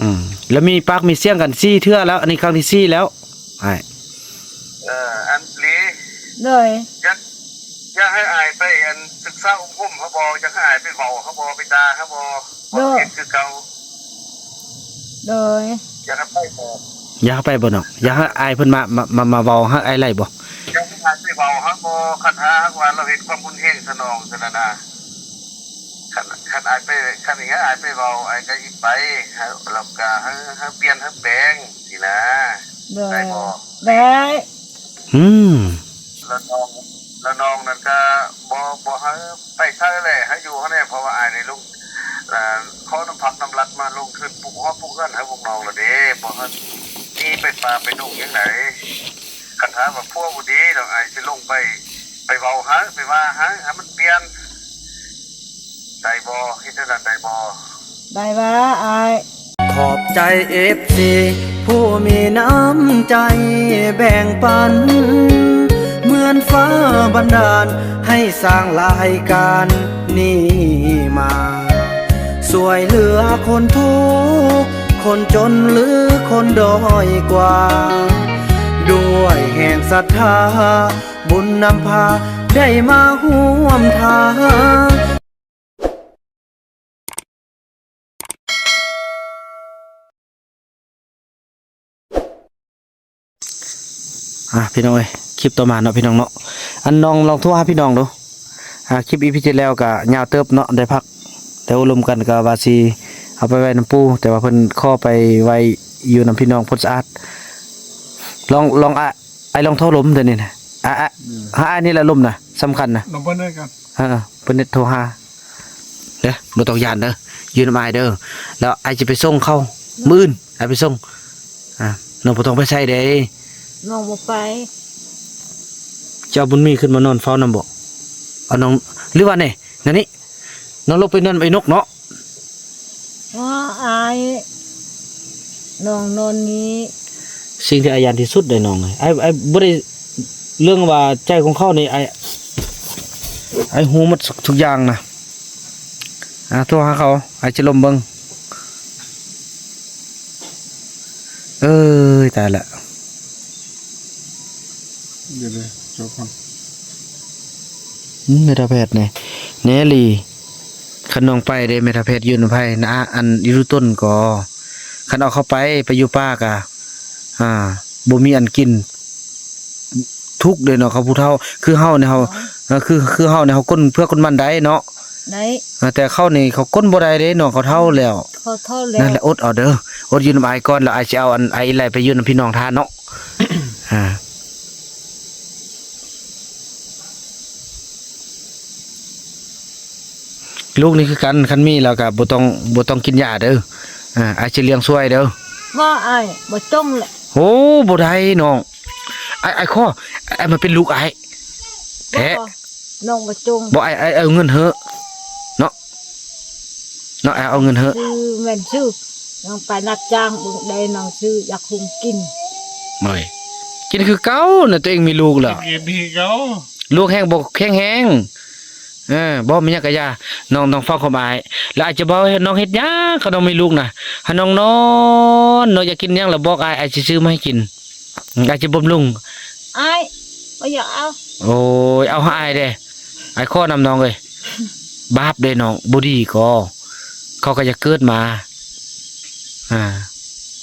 ອືມ ແລ້ວມີປາກມີສຽງກັນສີ່ເທື່ອແລ້ວ ອັນນີ້ຄັ້ງທີສີ່ແລ້ວອ້າຍ. ເອີ ອັນລີ ໂດຍ ຢາກ ຢາກໃຫ້ອ້າຍໄປອັນສຶກສາອົບຮົມເຮົາບໍ່? ຢາກໃຫ້ອ້າຍໄປເວົ້າເຮົາບໍ່? ໄປດ່າເຮົາບໍ່? ບໍ່ເຮັດຄືເກົ່າ. ໂດຍ ຢາກໃຫ້ໄປບໍ່? ຢາກໃຫ້ໄປບໍ່ນ້ອງ? ຢາກໃຫ້ອ້າຍເພິ່ນມາ ມາ ມາ ມາເວົ້າໃຫ້ອ້າຍໄດ້ບໍ່? ຢາກໃຫ້ອ້າຍໄປເວົ້າເຮົາບໍ່? ຄັນຖ້າຫາກວ່າລາວເຮັດຄວາມຮຸນແຮງໃສ່ນ້ອງຊັ້ນນະ ຄັນ ຄັນອ້າຍໄປ ຄັນໃຫ້ອ້າຍໄປເວົ້າ ອ້າຍກໍຊິໄປ ແລ້ວກໍໃຫ້ ໃຫ້ປ່ຽນ ໃຫ້ແປງຊີ້ນະ. ໂດຍ ໄດ້ບໍ່? ໄດ້. ອືມ ແລ້ວນ້ອງ ແລ້ວນ້ອງນັ້ນກໍບໍ່ ບໍ່ໃຫ້ໄປໃສແຫຼະ ໃຫ້ຢູ່ຫັ້ນແຫຼະ ເພາະວ່າອ້າຍໄດ້ລົງ ເອີ ຂໍນ້ຳພັກນ້ຳລັດມາລົງທຶນປຸກເຮືອນ ປຸກເຮືອນໃຫ້ພວກນ້ອງແລ້ວເດ້ ບໍ່ໃຫ້ໜີໄປປ່າໄປດົງຫຍັງໃດ. ຄັນຖ້າວ່າຜົວບໍ່ດີດອກ ອ້າຍຊິລົງໄປ ໄປເວົ້າໃຫ້ ໄປວ່າໃຫ້ ໃຫ້ມັນປ່ຽນ ໄດ້ບໍ່? ເຮັດແນວນັ້ນໄດ້ບໍ່? ໄດ້ວ່າອ້າຍ. ຂອບໃຈເອັຟຊີຜູ້ມີນ້ຳໃຈແບ່ງປັນ ເໝືອນຟ້າບັນດານໃຫ້ສ້າງລາຍການນີ້ມາ ຊ່ວຍເຫຼືອຄົນທຸກ ຄົນຈົນ ຫຼື ຄົນດ້ອຍກວ່າ ດ້ວຍແຮງສັດທາ ບຸນນຳພາໄດ້ມາຮ່ວມທາງ. ອ່າ ພີ່ນ້ອງເອີຍ ຄລິບຕໍ່ມາເນາະ ພີ່ນ້ອງເນາະ ອັນນ້ອງລອງໂທຫາພີ່ນ້ອງດູ. ອ່າ ຄລິບອີພີທີ່ແລ້ວກະຍາວເຕີບເນາະ ໄດ້ພັກ ໄດ້ໂອ້ລົມກັນ ກະວ່າຊິເອົາໄປໄວ້ນຳປູ່ ແຕ່ວ່າເພິ່ນຂໍໄປໄວ້ຢູ່ນຳພີ່ນ້ອງໂພນສະອາດ. ລອງ ລອງ ອາ ອ້າຍລອງໂທລົມເທື່ອນີ້ນະ ອາ ອາ ອືມ ຫາອ້າຍນີ້ລະລົມນະ ສຳຄັນນະ ລົມເພິ່ນເດີກັນ ເອີ ເພິ່ນໂທຫາເດີ ບໍ່ຕ້ອງຢ້ານເດີ ຢູ່ນຳອ້າຍເດີ ແລ້ວອ້າຍຈະໄປສົ່ງເຂົ້າ ມື້ອື່ນອ້າຍໄປສົ່ງ. ອ່າ ນ້ອງບໍ່ຕ້ອງໄປໃສເດ້ ນ້ອງບໍ່ໄປ. ເຈົ້າບຸນມີຂຶ້ນມານອນເຝົ້ານຳບໍ່? ເອົານ້ອງ ຫຼືວ່າແນ ນັ້ນນີ້ ນ້ອງລົງໄປນອນໄອ້ນົກເນາະ. ອໍ ອ້າຍ ນ້ອງນອນນີ້. ສິ່ງທີ່ອ້າຍຢ້ານທີ່ສຸດເດ້ນ້ອງເອີຍ ອ້າຍ ອ້າຍບໍ່ໄດ້ ເລື່ອງວ່າໃຈຂອງເຂົານີ້ ອ້າຍ ອ້າຍຮູ້ໝົດທຸກຢ່າງນະ. ອ່າ ໂທຫາເຂົາ ອ້າຍຈະລົມເບິ່ງ. ເອີຍ ຕາຍລະ. ດຽວໆ ຈົບກ່ອນ. ອືມ ແມ່ເຖົ້າແພດນີ້ ແນ່ລີ ຄັນນ້ອງໄປເດ້ ແມ່ເຖົ້າແພດຢູ່ນຳໃຜນະ? ອັນອີລຸຕົນກໍ ຄັນເອົາເຂົ້າໄປ ໄປຢູ່ປ່າກະ ອ່າ ບໍ່ມີອັນກິນ ທຸກເດ້ເນາະ ເຂົາຜູ້ເຖົ້າ ຄືເຮົານີ້ເຮົາ ເອີ ຄື ຄືເຮົານີ້ເຮົາກົ້ນເຜືອກກົ້ນມັນໄດ້ເນາະ ໄດ້ ເອີ ແຕ່ເຂົານີ້ເຂົາກົ້ນບໍ່ໄດ້ເດ້ນ້ອງ ເຂົາເຖົ້າແລ້ວ ເຂົາເຖົ້າແລ້ວ ນັ້ນແຫຼະ ອົດເອົາເດີ ອົດຢູ່ນຳອ້າຍກ່ອນ ແລ້ວອ້າຍຊິເອົາອັນອ້າຍອີໄລໄປຢູ່ນຳພີ່ນ້ອງທ່ານເນາະ. ອ່າ ລູກນີ້ຄືກັນ ຄັນມີແລ້ວກໍບໍ່ຕ້ອງ ບໍ່ຕ້ອງກິນຢາເດີ ອ່າ ອ້າຍຊິລ້ຽງຊ່ວຍເດີ. ບໍ່ ອ້າຍບໍ່ຈົ່ງແຫຼະ. ໂອ້ ບໍ່ໄດ້ນ້ອງ ອ້າຍ ອ້າຍຂໍ ອ້າຍມາເປັນລູກອ້າຍແທ້. ບໍ່ ນ້ອງບໍ່ຈົ່ງ. ບໍ່ ອ້າຍ ອ້າຍເອົາເງິນເຮີ້ເນາະ ເນາະ ອ້າຍເອົາເງິນເຮີ້. ຊື້ແມ່ນຊື້ ນ້ອງໄປຮັບຈ້າງເບິ່ງແດ່ ນ້ອງຊື້ຢາກຫຸງກິນ. ໂອ້ຍ ກິນຄືເກົ່ານະ ຕົວເອງມີລູກແລ້ວ ກິນຄືເກົ່າ ລູກແຮງບໍ່ແຂງແຮງ. ເອີ ບໍ່ມີຫຍັງກະຢ່າ ນ້ອງ ນ້ອງຟັງຄວາມອ້າຍ ແລ້ວອ້າຍຈະບອກໃຫ້ນ້ອງເຮັດຫຍັງ ຄັນນ້ອງມີລູກນະ ໃຫ້ນ້ອງນອນ ນ້ອງຢາກກິນຫຍັງລະບອກອ້າຍ ອ້າຍຊິຊື້ມາໃຫ້ກິນ ອ້າຍຈະບຳລຸງ. ອ້າຍ ບໍ່ຢາກເອົາ. ໂອ້ຍ ເອົາໃຫ້ອ້າຍແດ່ ອ້າຍຂໍນຳນ້ອງເອີຍ. ບາບເດ້ນ້ອງ ບໍ່ດີກໍ ເຂົາກໍຢາກເກີດມາ ອ່າ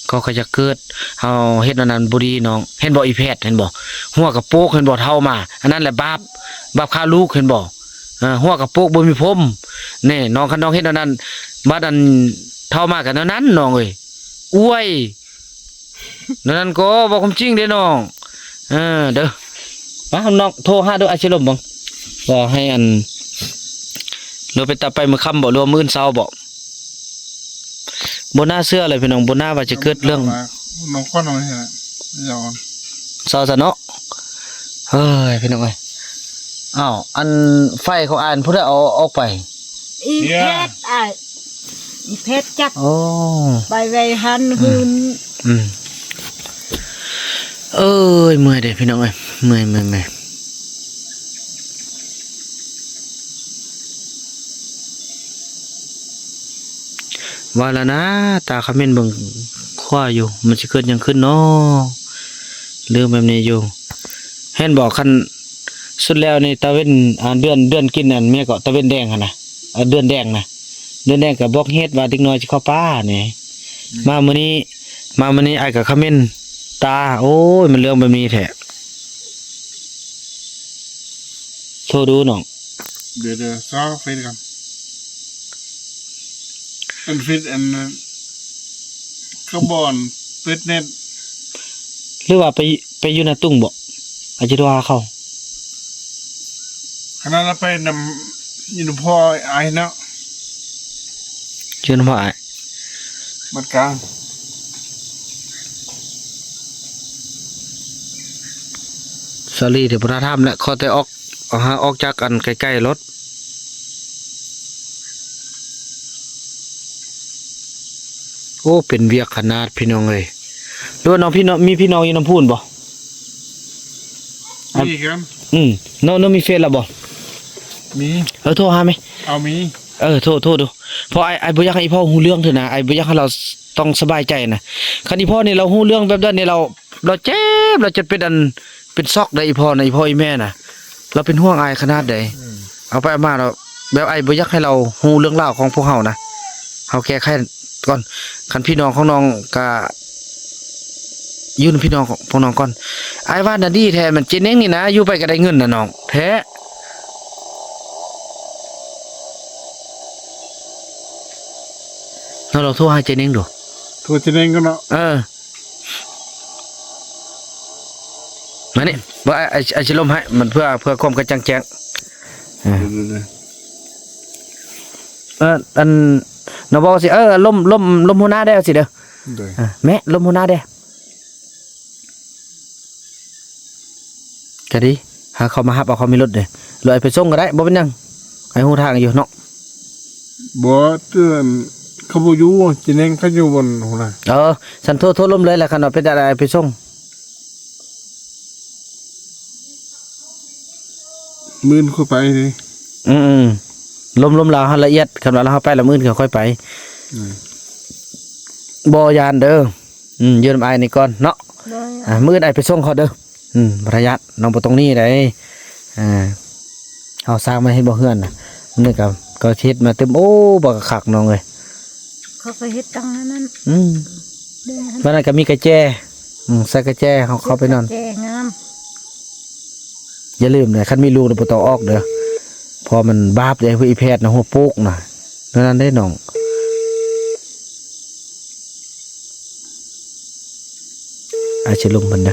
ເຂົາກໍຢາກເກີດ ເຮົາເຮັດອັນນັ້ນບໍ່ດີນ້ອງ. ເຫັນບໍ່ອີແພດ ເຫັນບໍ່ ຫົວກະໂປກ ເຫັນບໍ່ ເຖົ້າມາ ອັນນັ້ນແຫຼະບາບ ບາບຂ້າລູກ ເຫັນບໍ່. ເອີ ຫົວກະໂປກບໍ່ມີຜົມ ແນ່ນ້ອງ ຄັນນ້ອງເຮັດແນວນັ້ນ ບາດອັນເຖົ້າມາກະແນວນັ້ນນ້ອງເອີຍ. ອວຍ ແນວນັ້ນກໍເວົ້າຄວາມຈິງເດ້ນ້ອງ. ເອີ ເດີ ມານ້ອງໂທຫາດູ ອ້າຍຊິລົມເບິ່ງ ວ່າໃຫ້ອັນ ຫຼືໄປຕາໄປມື້ຄ່ຳບໍ່ ຫຼືມື້ອື່ນເຊົ້າບໍ່. ບໍ່ໜ້າເຊື່ອເລີຍພີ່ນ້ອງ ບໍ່ໜ້າວ່າຈະເກີດເລື່ອງ ນ້ອງຄວັນເອົາໃຫ້ແລ້ວ ເຊົາຊະເນາະ. ເຮີ້ຍ ພີ່ນ້ອງເອີຍ ອ້າວ ອັນໄຟຂອງອ້າຍ ຜູ້ໃດເອົາອອກໄປ? ອີແພດອ້າຍ ອີແພດຈັບ. ໂອ້ ໄປໄວ້ຫັ້ນ ອືມ ຮືນ. ອືມ ເອີຍ ເມື່ອຍເດ້ພີ່ນ້ອງເອີຍ ເມື່ອຍ ເມື່ອຍ ເມື່ອຍ. ວ່າລະນາ ຕາຂະເໝັນເບິ່ງຂວາຢູ່ ມັນຊິເກີດຫຍັງຂຶ້ນນໍ ເລື່ອງແບບນີ້ຢູ່. ເຫັນບໍ່ ຄັນສຸດແລ້ວນີ້ ຕາເວັນ ອ່າ ເດືອນ ເດືອນກິນອັນ ແມ່ນກໍຕາເວັນແດງຫັ້ນນະ ເອີ ເດືອນແດງນະ ເດືອນແດງກໍບອກເຫດວ່າເດັກນ້ອຍຊິເຂົ້າປ່ານີ້. ອືມ ມາມື້ນີ້ ມາມື້ນີ້ອ້າຍກໍຂະເໝັນຕາ ໂອ້ຍ ມັນເລື່ອງແບບນີ້ແທ້. ໂທດູນ້ອງ ດຽວໆ ຊາວເຟສກ່ອນ ອັນເຟສອັນ ຄືບໍ່ອັນປິດເນັດ ຫຼືວ່າໄປ ໄປຢູ່ນາຕຸງບໍ? ອາດຈະໂທຫາເຂົາ ຂະໜາດລະໄປນຳ ຢູ່ນຳພໍ່ອ້າຍເນາະ ຢູ່ນຳພໍ່ອ້າຍ ບັດກາງ. ສາລີເດ ບໍ່ທ່າຖາມແຫຼະ ຂໍແຕ່ອອກ ເອົາຫາອອກຈາກອັນໃກ້ໆໂລດ. ໂອ້ ເປັນວຽກຂະໜາດພີ່ນ້ອງເອີຍ. ຫຼືວ່ານ້ອງ ພີ່ນ້ອງ ມີພີ່ນ້ອງຢູ່ນຳພູ້ນບໍ່? ມີຄືກັນ. ອືມ ນ້ອງ ນ້ອງມີເຟສລະບໍ່? ມີ. ເອີ ໂທຫາແມ. ເອົາ ມີ. ເອີ ໂທ ໂທດູ ເພາະອ້າຍ ອ້າຍບໍ່ຢາກໃຫ້ອີ່ພໍ່ຮູ້ເລື່ອງເທື່ອນະ ອ້າຍບໍ່ຢາກໃຫ້ລາວຕ້ອງສະບາຍໃຈນະ. ຄັນອີ່ພໍ່ນີ້ລາວຮູ້ເລື່ອງແບບນັ້ນນີ້ ລາວ ລາວເຈັບ ລາວຈົນເປັນອັນ ເປັນຊັອກໄດ໋ ອີ່ພໍ່ນະ ອີ່ພໍ່ອີ່ແມ່ນະ ລາວເປັນຫ່ວງອ້າຍຂະໜາດໃດ. ອືມ ເອົາໄປເອົາມາລາວ ແບບອ້າຍບໍ່ຢາກໃຫ້ລາວຮູ້ເລື່ອງລາວຂອງພວກເຮົານະ. ເຮົາແກ້ໄຂກ່ອນ ຄັນພີ່ນ້ອງຂອງນ້ອງກະ ຢູ່ນຳພີ່ນ້ອງຂອງພວກນ້ອງກ່ອນ. ອ້າຍວ່ານະ ດີແທ້ ມັນເຈເນັງນີ້ນະ ຢູ່ໄປກໍໄດ້ເງິນນະນ້ອງ ແທ້. ເຮົາລອງໂທຫາເຈເນັງດູ. ໂທເຈເນັງກ່ອນເນາະ. ເອີ ມານີ້ ບໍ່ ອ້າຍ ອ້າຍ ອ້າຍຊິລົມໃຫ້ ມັນເພື່ອ ເພື່ອຄວາມກະຈ່າງແຈ້ງ. ເອີ ເອີ ອັນ ນ້ອງບອກຊິ ເອີ ລົມ ລົມ ລົມຫົວໜ້າແດ່ຊິເດີ. ໂດຍ ເອີ ແມ່ ລົມຫົວໜ້າແດ່. ກະດີ ຫາເຂົາມາຮັບເອົາ ເຂົາມີລົດເດ້ ຫຼືອ້າຍໄປສົ່ງກໍໄດ້ ບໍ່ເປັນຫຍັງ ອ້າຍຮູ້ທາງຢູ່ເນາະ. ບໍ່ ເຕືອນ ເຂົາບໍ່ຢູ່ ເຈເນັງເຂົາຢູ່ບ່ອນພຸ້ນນະ. ເອີ ຊັ້ນໂທ ໂທລົມເລີຍລະ ຄັນວ່າເປັນຈັ່ງໃດອ້າຍໄປສົ່ງ. ມື້ອື່ນຄ່ອຍໄປເດ້. ອືມໆ ລົມ ລົມລາວຫັ້ນລະອຽດ ຄັນວ່າລາວເຮົາໄປລະ ມື້ອື່ນກໍຄ່ອຍໄປ. ອືມ ບໍ່ຢ້ານເດີ. ອືມ ຢູ່ນຳອ້າຍນີ້ກ່ອນເນາະ. ໂດຍ ອ່າ ມື້ອື່ນອ້າຍໄປສົ່ງເຂົາເດີ. ອືມ ບໍ່ໄດ້ຢ້ານ ນ້ອງບໍ່ຕ້ອງໜີໃດ. ອ່າ ເຮົາສ້າງມາເຮັດບໍ່ເຮືອນນະ ນີ້ກໍ ກໍເຮັດມາຕື່ມ. ໂອ້ ບັກຄັກນ້ອງເອີຍ ເຂົາກໍເຮັດຕັ້ງນັ້ນ. ອືມ ເບິ່ງຫັ້ນ ວັນນັ້ນກໍມີກະແຈ. ອືມ ໃສ່ກະແຈເຮົາເຂົ້າໄປນອນ ກະແຈງາມ. ຢ່າລືມເດີ ຄັນມີລູກແລ້ວບໍ່ຕ້ອງອອກເດີ ເພາະມັນບາບເດ້ ອີແພດນະ ຫົວໂປກນະ. ແນວນັ້ນເດ້ນ້ອງ. ອ້າຍຊິລົມເພິ່ນເດີ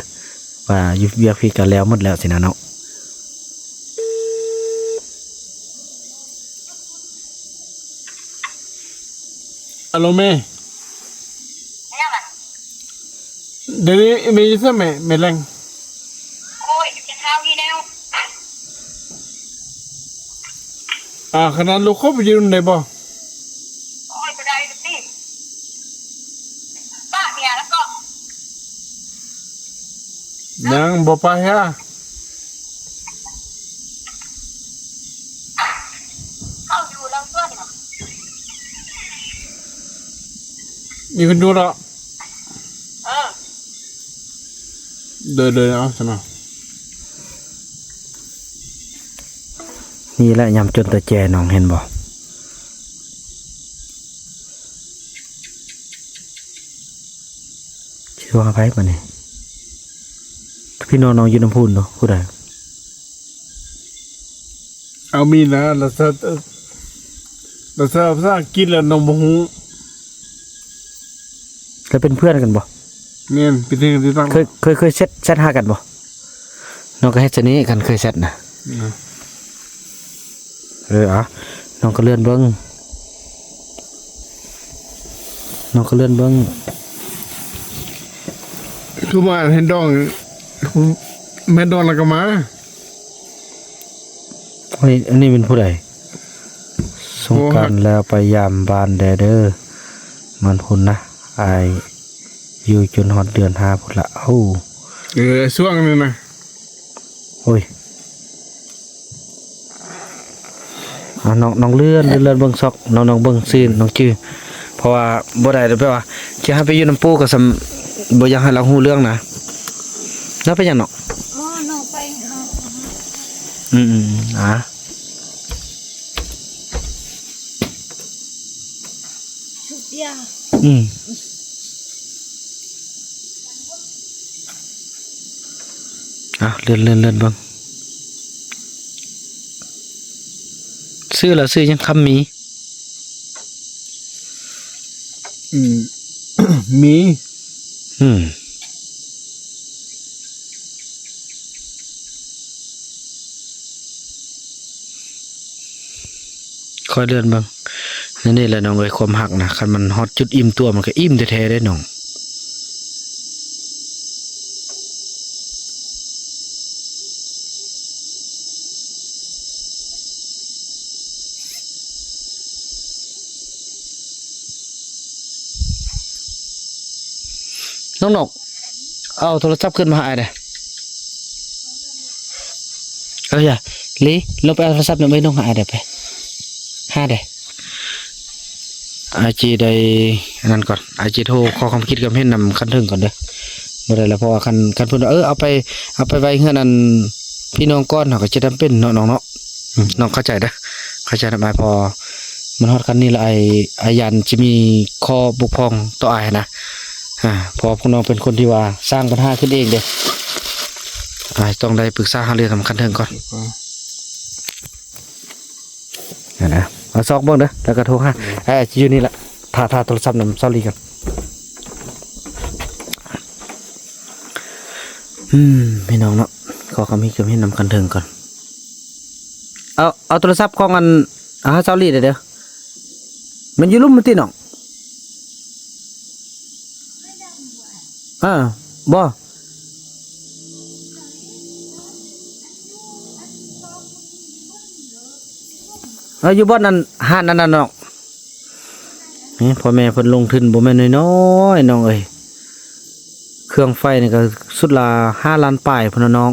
ວ່າຢູ່ວຽກພີ້ກະແລ້ວໝົດແລ້ວຊີ້ນະເນາະ. ອາໂລແມ່ ດຽວນີ້ແມ່ຢູ່ໃສແມ່? ແມ່ແລງ ໂອ້ຍ ຢູ່ແຕ່ເຊົ້ານີ້ແລ້ວ. ອ່າ ຂະໜາດລູກເຂົາໄປຢູ່ນຳໄດ້ບໍ່? ໂອ້ຍ ບໍ່ໄດ້ຕິ ປະເມຍແລ້ວກໍ ຍັງບໍ່ປະຫາ. ເຂົາຢູ່ຫຼັງສວນນະ ມີຄົນຢູ່ເນາະ. ເອີ ໂດຍໆ ເອົາຊັ້ນເນາະ. ນີ້ແຫຼະຍາມຈົນຕະແຈນ້ອງເຫັນບໍ່? ຊິໂທຫາໃຜບາດນີ້? ພີ່ນ້ອງນ້ອງຢູ່ນຳພຸ້ນເນາະ ຜູ້ໃດ? ເອົາມີນະ ລາວເຊີ ລາວເຊີພາສາອັງກິດແລ້ວນ້ອງບໍ່ຮູ້. ລາວເປັນເພື່ອນກັນບໍ່? ແມ່ນ ເປັນເພື່ອນກັນ. ເຄີຍ ເຄີຍ ເຄີຍແຊັດ ແຊັດຫາກັນບໍ່? ນ້ອງກໍເຮັດຊະນີ້ ຄັນເຄີຍແຊັດນະ. ເອີ ເອົາ ນ້ອງກໍເລື່ອນເບິ່ງ ນ້ອງກໍເລື່ອນເບິ່ງ. ຄືວ່າເຫັນດອງ ແມ່ນດອງແລ້ວກໍມາ. ໂອ້ຍ ອັນນີ້ແມ່ນຜູ້ໃດ? ສົງການແລ້ວໄປຢາມບ້ານແດ່ເດີ. ມັນພຸ້ນນະ ອ້າຍຢູ່ຈົນຮອດເດືອນຫ້າພຸ້ນລະ. ໂອ້ ເອີ ຊ່ວງນີ້ນະ. ໂອ້ຍ ອ່າ ນ້ອງ ນ້ອງເລື່ອນ ເລື່ອນເບິ່ງຊອກ ນ້ອງ ນ້ອງເບິ່ງຊື່ ນ້ອງຈື່ ເພ ເພາະວ່າບໍ່ໄດ້ແບບວ່າ ຈະໃຫ້ໄປຢູ່ນຳປູ່ກໍສ່ຳບໍ່ຢາກໃຫ້ລາວຮູ້ເລື່ອງນະ. ລາວໄປຫຍັງເນາະ? ບໍ່ ນ້ອງໄປເອົາ ອືມໆ ອ່າ ສູບຢາ ອືມ. ອ່ະ ເລື່ອນ ເລື່ອນ ເລື່ອນເບິ່ງ ຊື່ລາວຊື່ຫຍັງ? ຄຳມີ ອືມ ມີ ອືມ. ຄ່ອຍເລື່ອນເບິ່ງ. ແນວນີ້ແຫຼະນ້ອງເອີຍ ຄວາມຮັກນະ ຄັນມັນຮອດຈຸດອີ່ມຕົວ ມັນກໍອີ່ມແທ້ໆເດ້ນ້ອງ. ນ້ອງນົກ ເອົາໂທລະສັບຂຶ້ນມາຫາອ້າຍແດ່. ເອີ ຢ່າ ລີ ລົງໄປເອົາໂທລະສັບນຳເອີຍນ້ອງ ຫາອ້າຍແດ່ ໄປ ຫາແດ່. ອ້າຍຈີໄດ້ອັນນັ້ນກ່ອນ ອ້າຍຈີໂທຂໍຄວາມຄິດຄວາມເຫັນນຳຄັນເທິງກ່ອນເດີ. ບໍ່ໄດ້ລະ ເພາະວ່າຄັນ ຄັນເພິ່ນວ່າ ເອີ ເອົາໄປ ເອົາໄປໄວ້ເຮືອນອັນ ພີ່ນ້ອງກ່ອນ ເຮົາກໍຈະຈຳເປັນເນາະນ້ອງເນາະ. ອືມ ນ້ອງເຂົ້າໃຈເດີ ເຂົ້າໃຈນຳອ້າຍ ເພາະມັນຮອດຂັ້ນນີ້ລະ ອ້າຍ ອ້າຍຢ້ານຊິມີຂໍ້ບົກຜ່ອງຕໍ່ອ້າຍນະ. ອ່າ ເພາະວ່າພວກນ້ອງເປັນຄົນທີ່ວ່າສ້າງບັນຫາຂຶ້ນເອງເດ້. ອ້າຍຕ້ອງໄດ້ປຶກສາຫາລືນຳຂັ້ນເທິງກ່ອນ. ຫັ້ນນະ ມາຊອກເບິ່ງເດີ ແລ້ວກໍໂທຫາ. ເອີ ຢູ່ນີ້ລະ ຖ້າ ຖ້າໂທລະສັບນຳຊາວລີກ່ອນ. ອືມ ພີ່ນ້ອງເນາະ ຂໍຄວາມຄິດຄວາມເຫັນນຳຄັນເທິງກ່ອນ. ເອົາ ເອົາໂທລະສັບຂອງອັນ ຫາຊາວລີໄດ້ເດີ. ມັນຢູ່ລຸ່ມມັນຕິນ້ອງ? ເອີ ບໍ່ ເອີ ຢູ່ບ່ອນອັນ ຮ້ານອັນນັ້ນນ້ອງ. ນີ້ພໍ່ແມ່ເພິ່ນລົງທຶນບໍ່ແມ່ນນ້ອຍໆ ນ້ອງເອີຍ. ເຄື່ອງໄຟນີ້ກໍສຸດລະຫ້າລ້ານປາຍພຸ້ນນະນ້ອງ.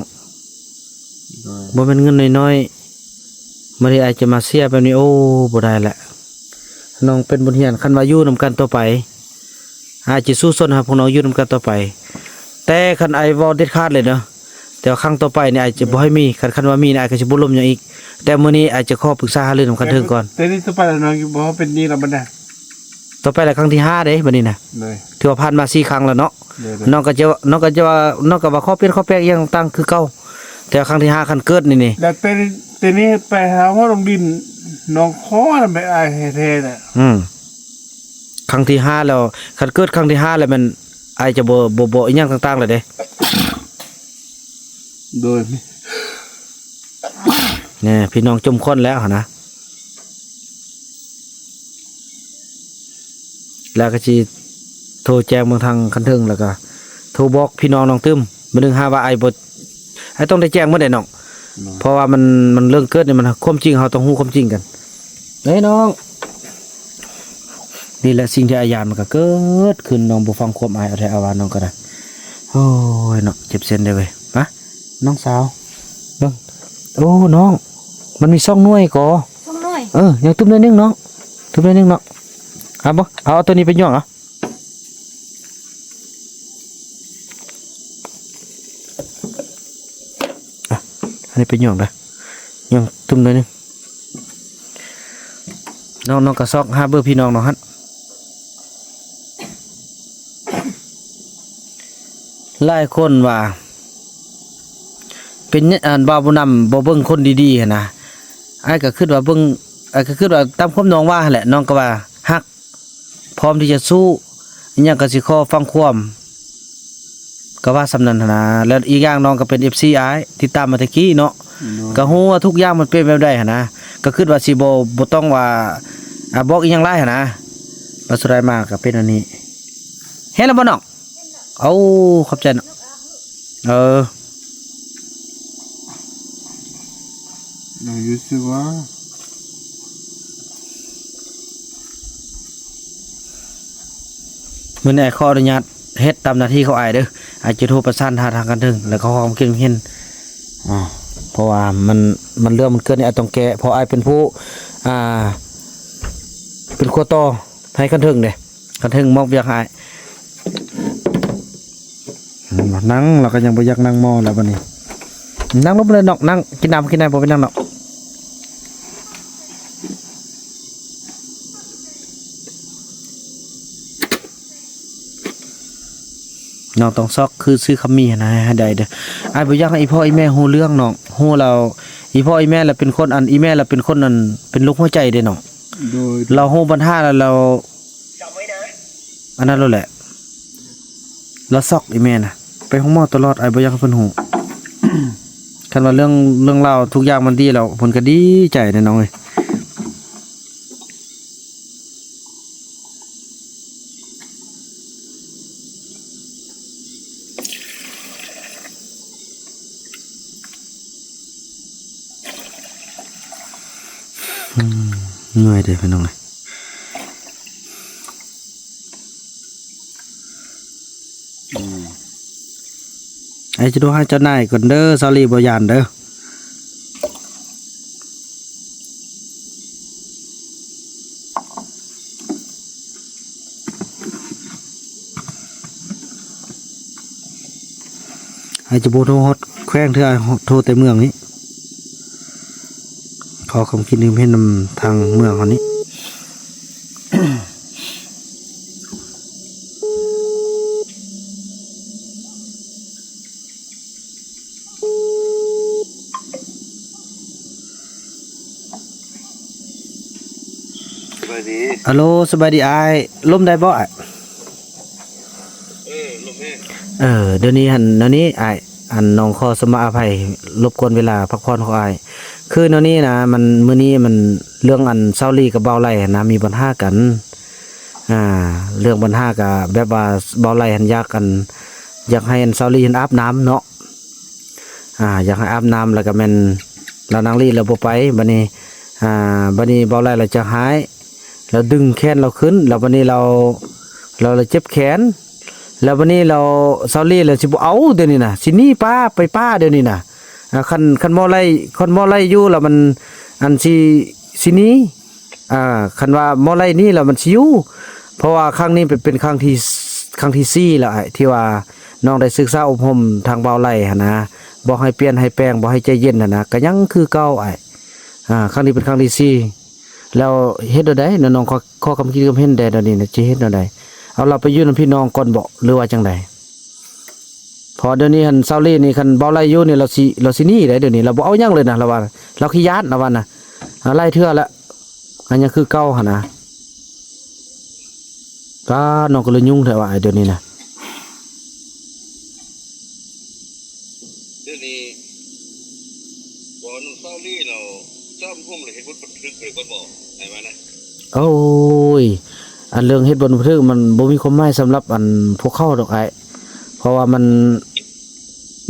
ໂດຍ ບໍ່ແມ່ນເງິນນ້ອຍໆ. ມື້ນີ້ອ້າຍຈະມາເສຍແບບນີ້ ໂອ້ ບໍ່ໄດ້ແຫຼະ. ນ້ອງເປັນບົດຮຽນ ຄັນວ່າຢູ່ນຳກັນຕໍ່ໄປ ອ້າຍຈະສູ້ຊົນໃຫ້ພວກນ້ອງຢູ່ນຳກັນຕໍ່ໄປ. ແຕ່ຄັນອ້າຍເວົ້າເດັດຂາດເລີຍເນາະ ແຕ່ວ່າຄັ້ງຕໍ່ໄປນີ້ອ້າຍຈະບໍ່ໃຫ້ມີ. ຄັນ ຄັນວ່າມີນີ້ ອ້າຍກໍຊິບໍ່ລົມຫຍັງອີກ. ແຕ່ມື້ນີ້ອ້າຍຈະຂໍປຶກສາຫາລືນຳຄັນເທິງກ່ອນ. ແຕ່ນີ້ຕໍ່ໄປແລ້ວນ້ອງບໍ່ເປັນໜີ້ແລ້ວບັດນີ້. ຕໍ່ໄປແລ້ວຄັ້ງທີຫ້າເດ້ບັດນີ້ນະ. ໂດຍ ຖືວ່າຜ່ານມາສີ່ຄັ້ງແລ້ວເນາະ. ໂດຍ ໂດຍ ນ້ອງກໍຈະ ນ້ອງກໍຈະວ່າ ນ້ອງກໍວ່າຂໍປ່ຽນຂໍແປງອີ່ຫຍັງຕ່າງຄືເກົ່າ. ແຕ່ວ່າຄັ້ງທີຫ້າ ຄັນເກີດນີ້ນີ້ ແລ້ວແຕ່ ແຕ່ນີ້ໄປຫາຮອດໂຮງດິນ ນ້ອງຂໍນຳແມ່ອ້າຍແທ້ໆນະ. ອືມ ຄັ້ງທີຫ້າແລ້ວ ຄັນເກີດຄັ້ງທີຫ້າແລ້ວແມ່ນອ້າຍຈະບໍ່ ບໍ່ ບໍ່ອີ່ຫຍັງຕ່າງໆແລ້ວເດ້. ໂດຍ ແນ່ ພີ່ນ້ອງຈົມຄ້ອນແລ້ວຫັ້ນນະ. ແລ້ວກໍຊິໂທແຈ້ງເບິ່ງທາງຄັນເທິງ ແລ້ວກໍໂທບອກພີ່ນ້ອງນ້ອງຕື່ມ. ມື້ໜຶ່ງຫາວ່າອ້າຍບໍ່ ອ້າຍຕ້ອງໄດ້ແຈ້ງໝົດເດ້ນ້ອງ. ເນາະ ເພາະວ່າມັນ ມັນເລື່ອງເກີດນີ້ ມັນຄວາມຈິງ ເຮົາຕ້ອງຮູ້ຄວາມຈິງກັນເດ້ນ້ອງ. ນີ້ແຫຼະສິ່ງທີ່ອ້າຍຢ້ານ ມັນກໍເກີດຂຶ້ນ. ນ້ອງບໍ່ຟັງຄວາມອ້າຍ ເອົາແທ້ເອົາວ່າ ນ້ອງກໍໄດ້. ໂອ້ຍເນາະ ເຈັບເສັ້ນເດ້ເວີຍ. ມາ ນ້ອງສາວ ເບິ່ງ. ໂອ້ ນ້ອງ ມັນມີສອງໜ່ວຍກໍ. ສອງໜ່ວຍ? ເອີ ຍັງຕຸ້ມໜ້ອຍໜຶ່ງນ້ອງ ຕຸ້ມໜ້ອຍໜຶ່ງເນາະ. ເອົາບໍ່ ເອົາ ເອົາໂຕນີ້ໄປຫຍ້ອງເອົາ. ອ່ະ ອັນນີ້ໄປຫຍ້ອງເດີ ຫຍ້ອງຕຸ້ມໜ້ອຍໜຶ່ງ. ນ້ອງ ນ້ອງກໍຊອກຫາເບີພີ່ນ້ອງນ້ອງຫັ້ນ. ຫຼາຍຄົນວ່າເປັນ ອັນ ບ່າວບຸນນຳບໍ່ເບິ່ງຄົນດີໆຫັ້ນນະ. ອ້າຍກໍຄິດວ່າເບິ່ງ ອ້າຍກໍຄິດວ່າຕາມຄວາມນ້ອງວ່າຫັ້ນແຫຼະ. ນ້ອງກໍວ່າຮັກ ພ້ອມທີ່ຈະສູ້ ອີ່ຫຍັງກໍຊິຂໍຟັງຄວາມ ກໍວ່າສ່ຳນັ້ນຫັ້ນນະ. ແລ້ວອີກຢ່າງນ້ອງກໍເປັນເອັຟຊີອ້າຍ ຕິດຕາມມາແຕ່ກີ້ເນາະ. ໂດຍ ກໍຮູ້ວ່າທຸກຢ່າງມັນເປັນແບບໃດຫັ້ນນະ. ກໍຄິດວ່າຊິບໍ່ ບໍ່ຕ້ອງວ່າ ອ່າ ບອກອີ່ຫຍັງຫຼາຍຫັ້ນນະ. ວ່າສຸດທ້າຍມາກໍເປັນອັນນີ້. ເຫັນແລ້ວບໍ່ນ້ອງ? ໂອ້ ຂອບໃຈເນາະ. ເອີ ຍັງຢູ່ຊື່ວ່າ ມື້ນີ້ອ້າຍຂໍອະນຸຍາດເຮັດຕາມໜ້າທີ່ຂອງອ້າຍເດີ. ອ້າຍຈະໂທປະສານຫາທາງຂັ້ນເທິງ ແລ້ວກໍຂໍຄວາມຄິດເຫັນ. ອ່າ ເພາະວ່າມັນ ມັນເລື່ອງມັນເກີດນີ້ ອ້າຍຕ້ອງແກ້ ເພາະອ້າຍເປັນຜູ້ ອ່າ ເປັນຄົວຕໍ່ໃຫ້ຂັ້ນເທິງເດ້. ຄັນເທິງມອບວຽກໃຫ້ອ້າຍ. ນັ່ງ ລາວກໍຍັງບໍ່ຢາກນັ່ງໝໍ້ແລ້ວບັດນີ້. ນັ່ງລົງໄປເລີຍນ້ອງ, ນັ່ງກິນນ້ຳກິນໃນ ບໍ່ໄປນັ່ງດອກ. ນ້ອງຕ້ອງຊອກຄືຊື້ຄຳໝີ່ຫັ້ນນະໃຫ້ໄດ້ເດີ. ອ້າຍບໍ່ຢາກໃຫ້ອີ່ພໍ່ອີ່ແມ່ຮູ້ເລື່ອງນ້ອງ, ຮູ້ແລ້ວ ອີ່ພໍ່ອີ່ແມ່ລະເປັນຄົນ ອັນ ອີ່ແມ່ລະເປັນຄົນ ອັນ ເປັນໂລກຫົວໃຈເດ້ນ້ອງ. ໂດຍ ລາວຮູ້ບັນຫາແລ້ວ ລາວ ອັນນັ້ນໂລດແຫຼະ ລາວຊອກອີ່ແມ່ນະ ໄປໂຮງໝໍຕະຫຼອດ. ອ້າຍບໍ່ຢາກໃຫ້ເພິ່ນຮູ້. ຄັນວ່າເລື່ອງ ເລື່ອງລາວທຸກຢ່າງມັນດີແລ້ວ ເພິ່ນກໍດີໃຈເດ້ນ້ອງເອີຍ. ອືມ ເມື່ອຍເດ້ພີ່ນ້ອງເອີຍ. ອືມ ອ້າຍຈະໂທຫາເຈົ້ານາຍກ່ອນເດີ ສາວລີບໍ່ຢ້ານເດີ. ອ້າຍຈະບໍ່ໂທຮອດແຂວງເທື່ອ ໂທແຕ່ເມືອງນີ້ ຂໍຄຳຄິດຄຳເຫັນນຳທາງເມືອງເຮົານີ້. ສະບາຍດີ. ອາໂລ ສະບາຍດີອ້າຍ. ລົມໄດ້ບໍ່ອ້າຍ? ເອີ ລົມແຮງ. ເອີ ດຽວນີ້ຫັ້ນ ແນວນີ້ອ້າຍ ອັນ ນ້ອງຂໍສະມາອະໄພລົບກວນເວລາພັກຜ່ອນຂອງອ້າຍ. ຄືແນວນີ້ນະ ມັນ ມື້ນີ້ມັນ ເລື່ອງອັນ ສາວລີກັບບ່າວໄຫຼຫັ້ນນະ ມີບັນຫາກັນ. ອ່າ ເລື່ອງບັນຫາກະແບບວ່າ ບ່າວໄຫຼຫັ້ນຢາກ ອັນ ຢາກໃຫ້ອັນ ສາວລີຫັ້ນອາບນ້ຳເນາະ. ອ່າ ຢາກໃຫ້ອາບນ້ຳ ແລ້ວກໍແມ່ນລາວນາງລີລາວບໍ່ໄປ. ບັດນີ້ ອ່າ ບັດນີ້ບ່າວໄຫຼລາວຈະຮ້າຍ ລາວດຶງແຂນລາວຂຶ້ນ ແລ້ວບັດນີ້ລາວ ລາວ ລາວເຈັບແຂນ ແລ້ວບັດນີ້ລາວ ສາວລີລາວຊິບໍ່ເອົາດຽວນີ້ນະ ຊິໜີປ່າ ໄປປ່າດຽວນີ້ນະ. ອ່າ ຄັນ ຄັນໝໍໄລ່ ຄັນໝໍໄລ່ຢູ່ລະມັນ ອັນ ຊິ ຊິໜີ ອ່າ ຄັນວ່າໝໍໄລ່ໜີລະມັນຊິຢູ່. ເພາະວ່າຄັ້ງນີ້ເປັນ ເປັນຄັ້ງທີ ຄັ້ງທີສີ່ແລ້ວອ້າຍ ທີ່ວ່ານ້ອງໄດ້ສຶກສາອົບຮົມທາງບ່າວໄລ່ຫັ້ນນະ ບອກໃຫ້ປ່ຽນໃຫ້ແປງ ບອກໃຫ້ໃຈເຢັນຫັ້ນນະ ກໍຍັງຄືເກົ່າອ້າຍ. ອ່າ ຄັ້ງນີ້ເປັນຄັ້ງທີສີ່ແລ້ວ ເຮັດແນວໃດເນາະ ນ້ອງ ຂໍ ຂໍຄຳຄິດຄຳເຫັນແດ່ດຽວນີ້ນະ ຊິເຮັດແນວໃດ? ເອົາລາວໄປຢູ່ນຳພີ່ນ້ອງກ່ອນບໍ ຫຼືວ່າຈັ່ງໃດ? ເພາະດຽວນີ້ຫັ້ນ ສາວລີນີ້ ຄັນເວົ້າໄລ່ຢູ່ນີ້ ລາວຊິ ລາວຊິໜີໄດ໋. ດຽວນີ້ລາວບໍ່ເອົາຫຍັງເລີຍນະ ລາວວ່າ ລາວຂີ້ຢ້ານ ລາວວ່ານະ. ອາ ໄລ່ເທື່ອລະ ອັນຫຍັງຄືເກົ່າຫັ້ນນະ. ປ້າ ນ້ອງກໍເລີຍຫຍຸ້ງແທ້ວ່າ ດຽວນີ້ນະ. ດຽວນີ້ ບໍ່ນຳສາວລີແລ້ວ ຈອມໂຮມເຮັດບົດບັນທຶກໄວ້ກ່ອນບໍ ໃຫ້ວ່ານະ. ໂອ້ຍ ອັນເລື່ອງເຮັດບົດບັນທຶກມັນບໍ່ມີຄວາມໝາຍສຳລັບອັນພວກເຂົາດອກອ້າຍ ເພາະວ່າມັນ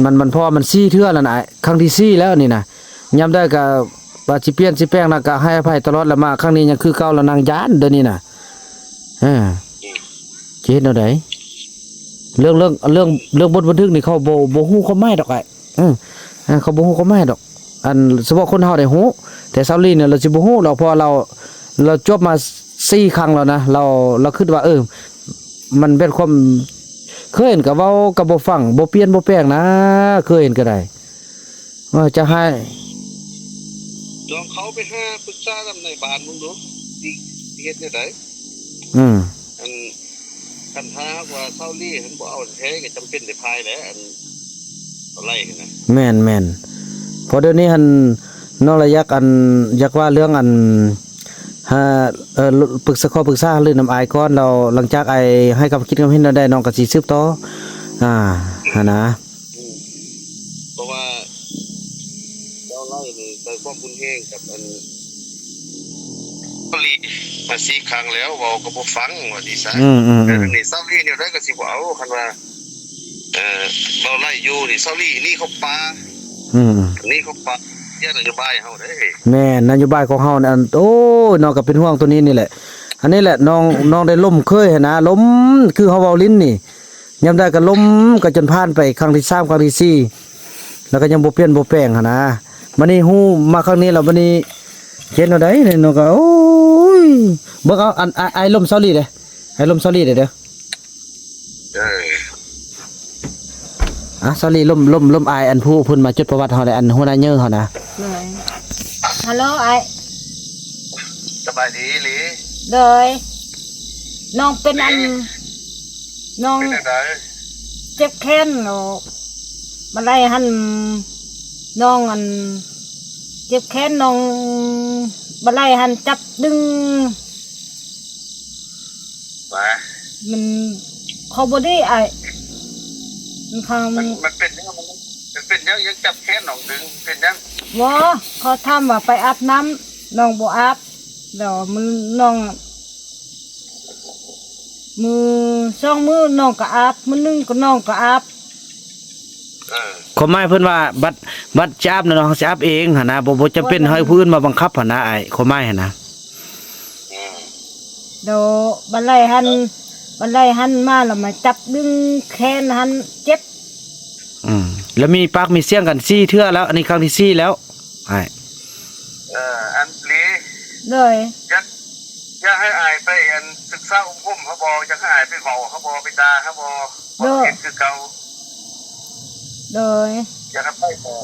ມັນ ມັນ ເພາະວ່າມັນສີ່ເທື່ອແລ້ວນະອ້າຍ ຄັ້ງທີສີ່ແລ້ວນີ້ນະ. ຍາມໃດກໍວ່າຊິປ່ຽນຊິແປງນະ ກໍໃຫ້ອະໄພຕະຫຼອດ ແລ້ວມາຄັ້ງນີ້ຍັງຄືເກົ່າ ແລ້ວນາງຢ້ານດຽວນີ້ນະ. ເອີ ຊິເຮັດແນວໃດ? ເລື່ອງ ເລື່ອງ ເລື່ອງ ເລື່ອງບົດບັນທຶກນີ້ເຂົາບໍ່ ບໍ່ຮູ້ຄວາມໝາຍດອກອ້າຍ. ເອີ ເອີ ເຂົາບໍ່ຮູ້ຄວາມໝາຍດອກ. ອັນສະເພາະຄົນເຮົາໄດ້ຮູ້ ແຕ່ສາວລີນີ້ລາວຊິບໍ່ຮູ້ດອກ ເພາະວ່າລາວ ລາວຈົບມາສີ່ຄັ້ງແລ້ວນະ. ລາວ ລາວຄິດວ່າ ເອີ ມັນເປັນຄວາມ ເຄີຍເຫັນກໍເວົ້າກໍບໍ່ຟັງ ບໍ່ປ່ຽນບໍ່ແປງນະ ເຄີຍເຫັນກໍໄດ້. ເອີ ຈະໃຫ້ ລອງເຂົ້າໄປຫາປຶກສານຳນາຍບ້ານເບິ່ງດູ ຊິ ຊິເຮັດແນວໃດ? ອືມ ອັນ ຄັນຖ້າຫາກວ່າສາວລີຫັ້ນບໍ່ເອົາແທ້ ກໍຈຳເປັນໄດ້ພາຍແຫຼະ ອັນ ເອົາໄລ່ຫັ້ນນະ. ແມ່ນໆ ເພາະດຽວນີ້ຫັ້ນ ນ້ອງລະຢາກ ອັນ ຢາກວ່າເລື່ອງ ອັນ ຫາ ເອີ ປຶກສາ ຂໍປຶກສາຫາລືນຳອ້າຍກ່ອນ ແລ້ວຫຼັງຈາກອ້າຍໃຫ້ຄຳຄິດຄຳເຫັນແນວໃດ ນ້ອງກໍຊິສືບຕໍ່ ອ່າ ຫັ້ນນະ. ອືມ ເພາະວ່າເຈົ້າໄລ່ນີ້ໃຊ້ຄວາມຮຸນແຮງກັບອັນ ສາວລີມາສີ່ຄັ້ງແລ້ວ ເວົ້າກໍບໍ່ຟັງວ່າຊີ້ຊະ. ອືມໆໆ ແຕ່ດຽວນີ້ສາວລີແນວໃດກໍຊິບໍ່ເອົາ ຄັນວ່າ ເອີ ເວົ້າໄລ່ຢູ່ນີ້ ສາວລີໜີເຂົ້າປ່າ. ອືມ ໜີເຂົ້າປ່າ ເສຍນະໂຍບາຍເຮົາເດ້. ແມ່ນ ນະໂຍບາຍຂອງເຮົານັ້ນ ໂອ້ຍ ນ້ອງກໍເປັນຫ່ວງໂຕນີ້ນີ້ແຫຼະ. ອັນນີ້ແຫຼະ ນ້ອງ ນ້ອງໄດ້ລົມເຄີຍຫັ້ນນະ ລົມ ຄືເຮົາເວົ້າຫຼິ້ນນີ້ ຍາມໃດກໍລົມ ກໍຈົນຜ່ານໄປຄັ້ງທີສາມ ຄັ້ງທີສີ່ ແລ້ວກໍຍັງບໍ່ປ່ຽນບໍ່ແປງຫັ້ນນະ. ບັດນີ້ຮູ້ມາຄັ້ງນີ້ແລ້ວ ບັດນີ້ເຮັດແນວໃດເນາະ ກໍ ໂອ້ຍ ເບິ່ງເອົາ ອັນ ອ້າຍ ອ້າຍລົມສາວລີເດ້. ອ້າຍລົມສາວລີໄດ້ເດີ. ເອີ ອ່ະ ສາວລີລົມ ລົມ ລົມອ້າຍ ອັນຜູ້ເພິ່ນມາຈົດປະຫວັດເຮົາແຫຼະ ອັນຫົວໜ້າເຍີເຮົານະ. ໂດຍ ຮັລໂຫຼ ອ້າຍ ສະບາຍດີອີ່ຫຼີ? ໂດຍ ນ້ອງເປັນອັນ ນ້ອງເປັນຈັ່ງໃດ? ເຈັບແຂນ ໂອ ບໍ່ໄດ້ຫັ້ນ ນ້ອງອັນ ເຈັບແຂນ ນ້ອງບໍ່ໄດ້ຫັ້ນ ຈັບດຶງ ວ່າ ມັນ ເຂົາບໍ່ດີອ້າຍ ມັນ ມັນ ມັນເປັນຫຍັງ? ມັນເປັນຫຍັງ? ຍັງຈັບແຂນນ້ອງດຶງ ເປັນຫຍັງ? ບໍ່ ເຂົາຖາມວ່າໄປອາບນ້ຳ ນ້ອງບໍ່ອາບ ແລ້ວມື້ນ້ອງ ມື້ສອງມື້ນ້ອງກໍອາບ ມື້ໜຶ່ງກໍນ້ອງກໍອາບ. ເອີ ຄວາມໝາຍເພິ່ນວ່າ ບັດ ບັດຈະອາບນະ ເຮົາຊິອາບເອງຫັ້ນນະ ບໍ່ ບໍ່ຈຳເປັນໃຫ້ຜູ້ອື່ນມາບັງຄັບຫັ້ນນະອ້າຍ ຄວາມໝາຍຫັ້ນນະ. ໂດ ບັດໄລ່ຫັ້ນ ບັດໄລ່ຫັ້ນມາແລ້ວມາຈັບດຶງແຂນຫັ້ນເຈັບ. ອືມ ແລ້ວມີປາກມີສຽງກັນສີ່ເທື່ອແລ້ວ ອັນນີ້ຄັ້ງທີສີ່ແລ້ວອ້າຍ. ເອີ ອັນລີ ໂດຍ ຢາກ ຢາກໃຫ້ອ້າຍໄປອັນສຶກສາອົບຮົມເຮົາບໍ່? ຢາກໃຫ້ອ້າຍໄປເວົ້າເຮົາບໍ່? ໄປດ່າເຮົາບໍ່? ບໍ່ເຮັດຄືເກົ່າ. ໂດຍ ຢາກໃຫ້ໄປບໍ່?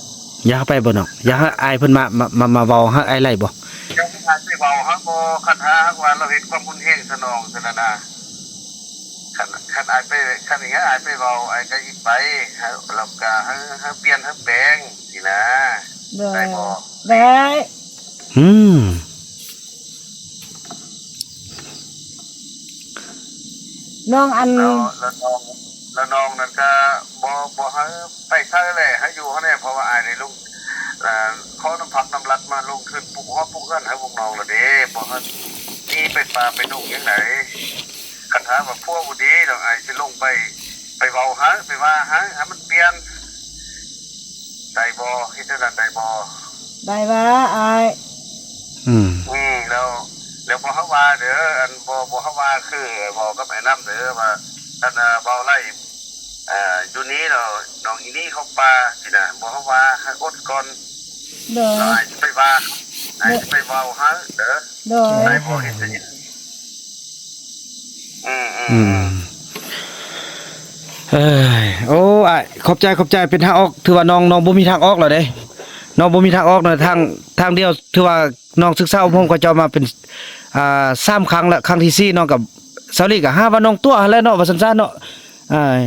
ຢາກໃຫ້ໄປບໍ່ນ້ອງ? ຢາກໃຫ້ອ້າຍເພິ່ນມາ ມາ ມາ ມາເວົ້າໃຫ້ອ້າຍໄລ່ບໍ່? ຢາກໃຫ້ອ້າຍໄປເວົ້າເຮົາບໍ່? ຄັນຖ້າຫາກວ່າລາວເຮັດຄວາມຮຸນແຮງໃສ່ນ້ອງຊັ້ນນະ. ຄັນ ຄັນອ້າຍໄປ ຄັນຢ່າງນັ້ນອ້າຍໄປເວົ້າ ອ້າຍກໍອີກໄປ ແລ້ວກໍໃຫ້ ໃຫ້ປ່ຽນ ໃຫ້ແປງຊີ້ນະ. ໂດຍ ໄດ້ບໍ່? ໄດ້. ອືມ ນ້ອງອັນ ແລ້ວ ແລ້ວນ້ອງ ແລ້ວນ້ອງນັ້ນກໍບໍ່ ບໍ່ໃຫ້ໄປໃສແຫຼະ ໃຫ້ຢູ່ຫັ້ນແຫຼະ ເພາະວ່າອ້າຍໄດ້ລົງ ເອີ ຂໍນ້ຳພັກນ້ຳລັດມາລົງທຶນປຸກຮອດປຸກເຮືອນໃຫ້ພວກນ້ອງແລ້ວເດ້ ບໍ່ໃຫ້ໜີໄປປ່າໄປດົງຫຍັງໃດ. ຄັນຖ້າວ່າຜົວບໍ່ດີດອກ ອ້າຍຊິລົງໄປ ໄປເວົ້າໃຫ້ ໄປວ່າໃຫ້ ໃຫ້ມັນປ່ຽນ ໄດ້ບໍ່? ເຮັດແນວນັ້ນໄດ້ບໍ່? ໄດ້ວ່າອ້າຍ. ອືມ ອືມ ແລ້ວ ແລ້ວບໍ່ໃຫ້ວ່າເດີ ອັນ ບໍ່ ບໍ່ໃຫ້ວ່າ ຄືບອກກັບອ້າຍນຳເດີວ່າ ອັນ ເວົ້າໄລ່ ເອີ ຢູ່ນີ້ເນາະ ນ້ອງອີ່ນີ້ເຂົ້າປ່າຊີ້ນະ ບໍ່ໃຫ້ວ່າ ໃຫ້ອົດກ່ອນ. ໂດຍ ແລ້ວອ້າຍຊິໄປວ່າ ໂດຍ ອ້າຍຊິໄປເວົ້າໃຫ້ເດີ. ໂດຍ ໄດ້ບໍ່? ເຮັດຈັ່ງໃດ? ອືມ ອືມ ອືມ ອືມ ເອີຍ ໂອ້ ອ້າຍ ຂອບໃຈ ຂອບໃຈ ເປັນທາງອອກ ຖືວ່ານ້ອງ ນ້ອງບໍ່ມີທາງອອກແລ້ວເດ້ ນ້ອງບໍ່ມີທາງອອກແລ້ວ ທາງ ທາງດຽວ ຖືວ່ານ້ອງສຶກສາອົບຮົມເຂົາເຈົ້າມາເປັນ ອ່າ ສາມຄັ້ງແລ້ວ ຄັ້ງທີສີ່ ນ້ອງກໍ ສາວລີກໍຫາວ່ານ້ອງຕົວະຫັ້ນແຫຼະເນາະ ວ່າຊັ້ນຊະເນາະ. ອ່າ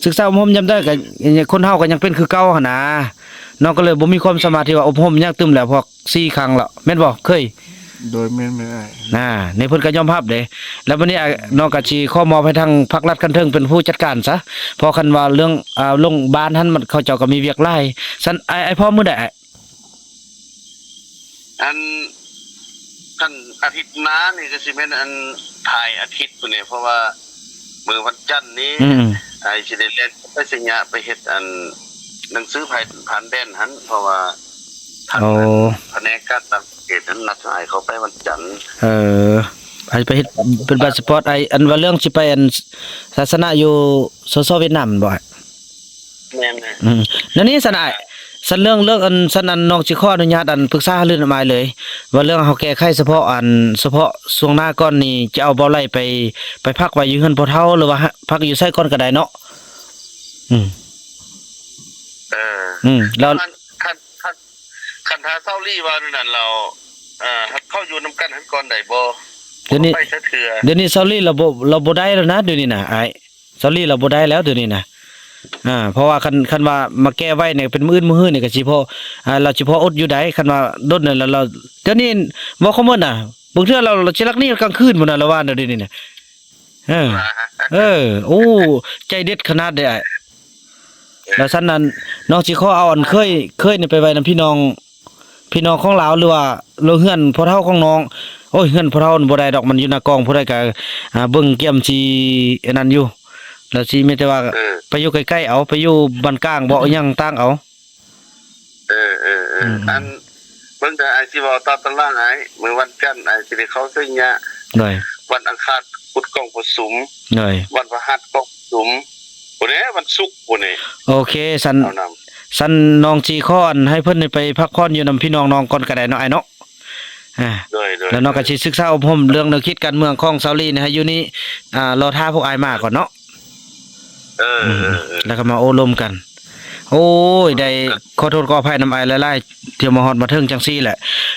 ສຶກສາອົບຮົມຍາມໃດກໍ ຄົນເຮົາກໍຍັງເປັນຄືເກົ່າຫັ້ນນາ ນ້ອງກໍເລີຍບໍ່ມີຄວາມສາມາດທີ່ວ່າອົບຮົມຫຍັງຕື່ມແລ້ວ ພວກ ສີ່ຄັ້ງແລ້ວ ແມ່ນບໍ່? ເຄີຍ ໂດຍ ແມ່ນໆ ອ້າຍ ນະ ນີ້ເພິ່ນກໍຍອມຮັບເດ້. ແລ້ວບັດນີ້ ອ້າຍ ນ້ອງກໍຊິຂໍມອບໃຫ້ທາງພາກລັດຂັ້ນເທິງເປັນຜູ້ຈັດການຊະ ເພາະຄັນວ່າເລື່ອງ ອ່າ ໂລງບານຫັ້ນ ມັນ ເຂົາເຈົ້າກໍມີວຽກຫຼາຍ. ຊັ້ນ ອ້າຍ ອ້າຍພ້ອມມື້ໃດ? ອັນ ຄັນອາທິດໜ້ານີ້ກໍຊິແມ່ນ ອັນ ທ້າຍອາທິດພຸ້ນເດ ເພາະວ່າມື້ວັນຈັນນີ້ ອືມ ອ້າຍຊິໄດ້ແລ່ນໄປໄຊຍະ ໄປເຮັດ ອັນ ໜັງສືຜ່ານ ຜ່ານແດນຫັ້ນ ເພາະວ່າທາງ ໂອ້ ພະແນກການຕ່າງປະເທດຫັ້ນ ນັດໃຫ້ອ້າຍເຂົ້າໄປວັນຈັນ. ເອີ ອ້າຍໄປເຮັດເປັນພາສປອດ. ອ້າຍ ອັນວ່າເລື່ອງຊິໄປ ອັນ ທັດສະນະຢູ່ ສສ ຫວຽດນາມ ແມ່ນບໍ່ອ້າຍ? ແມ່ນ ອືມ ແນວນີ້ຊັ້ນອ້າຍ ຊັ້ນເລື່ອງ ເລື່ອງອັນ ຊັ້ນອັນ ນ້ອງຊິຂໍອະນຸຍາດ ອັນ ປຶກສາຫາລືນຳອ້າຍເລີຍ ວ່າເລື່ອງເຮົາແກ້ໄຂສະເພາະ ອັນ ສະເພາະຊ່ວງໜ້າກ່ອນນີ້ ຈະເອົາເບົາໄຫຼໄປ ໄປພັກໄວ້ຢູ່ເຮືອນພໍ່ເຖົ້າ ຫຼືວ່າພັກຢູ່ໃສກ່ອນກໍໄດ້ເນາະ. ອືມ ເອີ ອືມ ແລ້ວ ຄັນ ຄັນ ຄັນ ຄັນຖ້າເຊົາລີວ່າແນວນັ້ນແລ້ວ ເອີ ເຮົາຢູ່ນຳກັນຫັ້ນກ່ອນໄດ້ບໍ່? ດຽວນີ້ ບໍ່ໄປຊະເທື່ອ ດຽວນີ້ເຊົາລີລາວບໍ່ ລາວບໍ່ໄດ້ແລ້ວນະ ດຽວນີ້ນະອ້າຍ. ສາວລີລາວບໍ່ໄດ້ແລ້ວດຽວນີ້ນະ ອ່າ ເພາະວ່າຄັນ ຄັນວ່າມາແກ້ໄວ້ນີ້ເປັນມື້ອື່ນມື້ຮືນີ້ກໍຊິພໍ ອ່າ ລາວຊິພໍອົດຢູ່ໃດ ຄັນວ່າດົນແລ້ວລາວ ດຽວນີ້ເວົ້າຄວາມໝົດນະ ບາງເທື່ອລາວ ລາວຊິລັກໜີກາງຄືນພຸ້ນນະ ລາວວ່າດຽວນີ້ນະ. ເອີ ເອີ ໂອ້ ໃຈເດັດຂະໜາດເດ້ອ້າຍ. ແລ້ວຊັ້ນນັ້ນ ນ້ອງຊິຂໍເອົາອັນເຄີຍ ເຄີຍນີ້ໄປໄວ້ນຳພີ່ນ້ອງ ພີ່ນ້ອງຂອງລາວ ຫຼືວ່າເຮືອນພໍ່ເຖົ້າຂອງນ້ອງ. ໂອ້ຍ ເຮືອນພໍ່ເຖົ້າບໍ່ໄດ້ດອກ ມັນຢູ່ໜ້າກອງ ຜູ້ໃດກໍ ອ່າ ເບິ່ງກຽມຊິອັນນັ້ນຢູ່ ແລ້ວຊິມີແຕ່ວ່າ ເອີ ໄປຢູ່ໃກ້ໆເອົາ ໄປຢູ່ບ້ານກາງເບາະ ອີ່ຫຍັງຕ່າງເອົາ. ເອີ ເອີ ເອີ ອືມ ອັນ ເບິ່ງເດີ ອ້າຍຊິເວົ້າຕາມຕາລາງອ້າຍ ມື້ວັນຈັນອ້າຍຊິໄດ້ເຂົ້າໄຊຍະ ໂດຍ ວັນອັງຄານພຸດກອງປະຊຸມ ໂດຍ ວັນພະຫັດກອງປະຊຸມ ພຸ້ນເດ້ ວັນສຸກພຸ້ນເດ້. ໂອເຄ ຊັ້ນ ຊັ້ນນ້ອງຊິຂໍອັນ ໃຫ້ເພິ່ນໄດ້ໄປພັກຜ່ອນຢູ່ນຳພີ່ນ້ອງນ້ອງກ່ອນກໍໄດ້ເນາະ ອ້າຍເນາະ. ອ່າ ໂດຍໆ ແລ້ວເນາະ ກໍຊິສຶກສາອົບຮົມເລື່ອງແນວຄິດການເມືອງຂອງຊາວລີນີ້ໃຫ້ຢູ່ນີ້ ອ່າ ລໍຖ້າພວກອ້າຍມາກ່ອນເນາະ. ເອີ ເອີ ເອີ ແລ້ວກໍມາໂອ້ລົມກັນ. ໂອ້ຍ ໄດ້ຂໍໂທດຂໍອະໄພນຳອ້າຍຫຼາຍໆ ທີ່ມາຮອດມາເຖິງຈັ່ງຊີ້ແຫຼະ.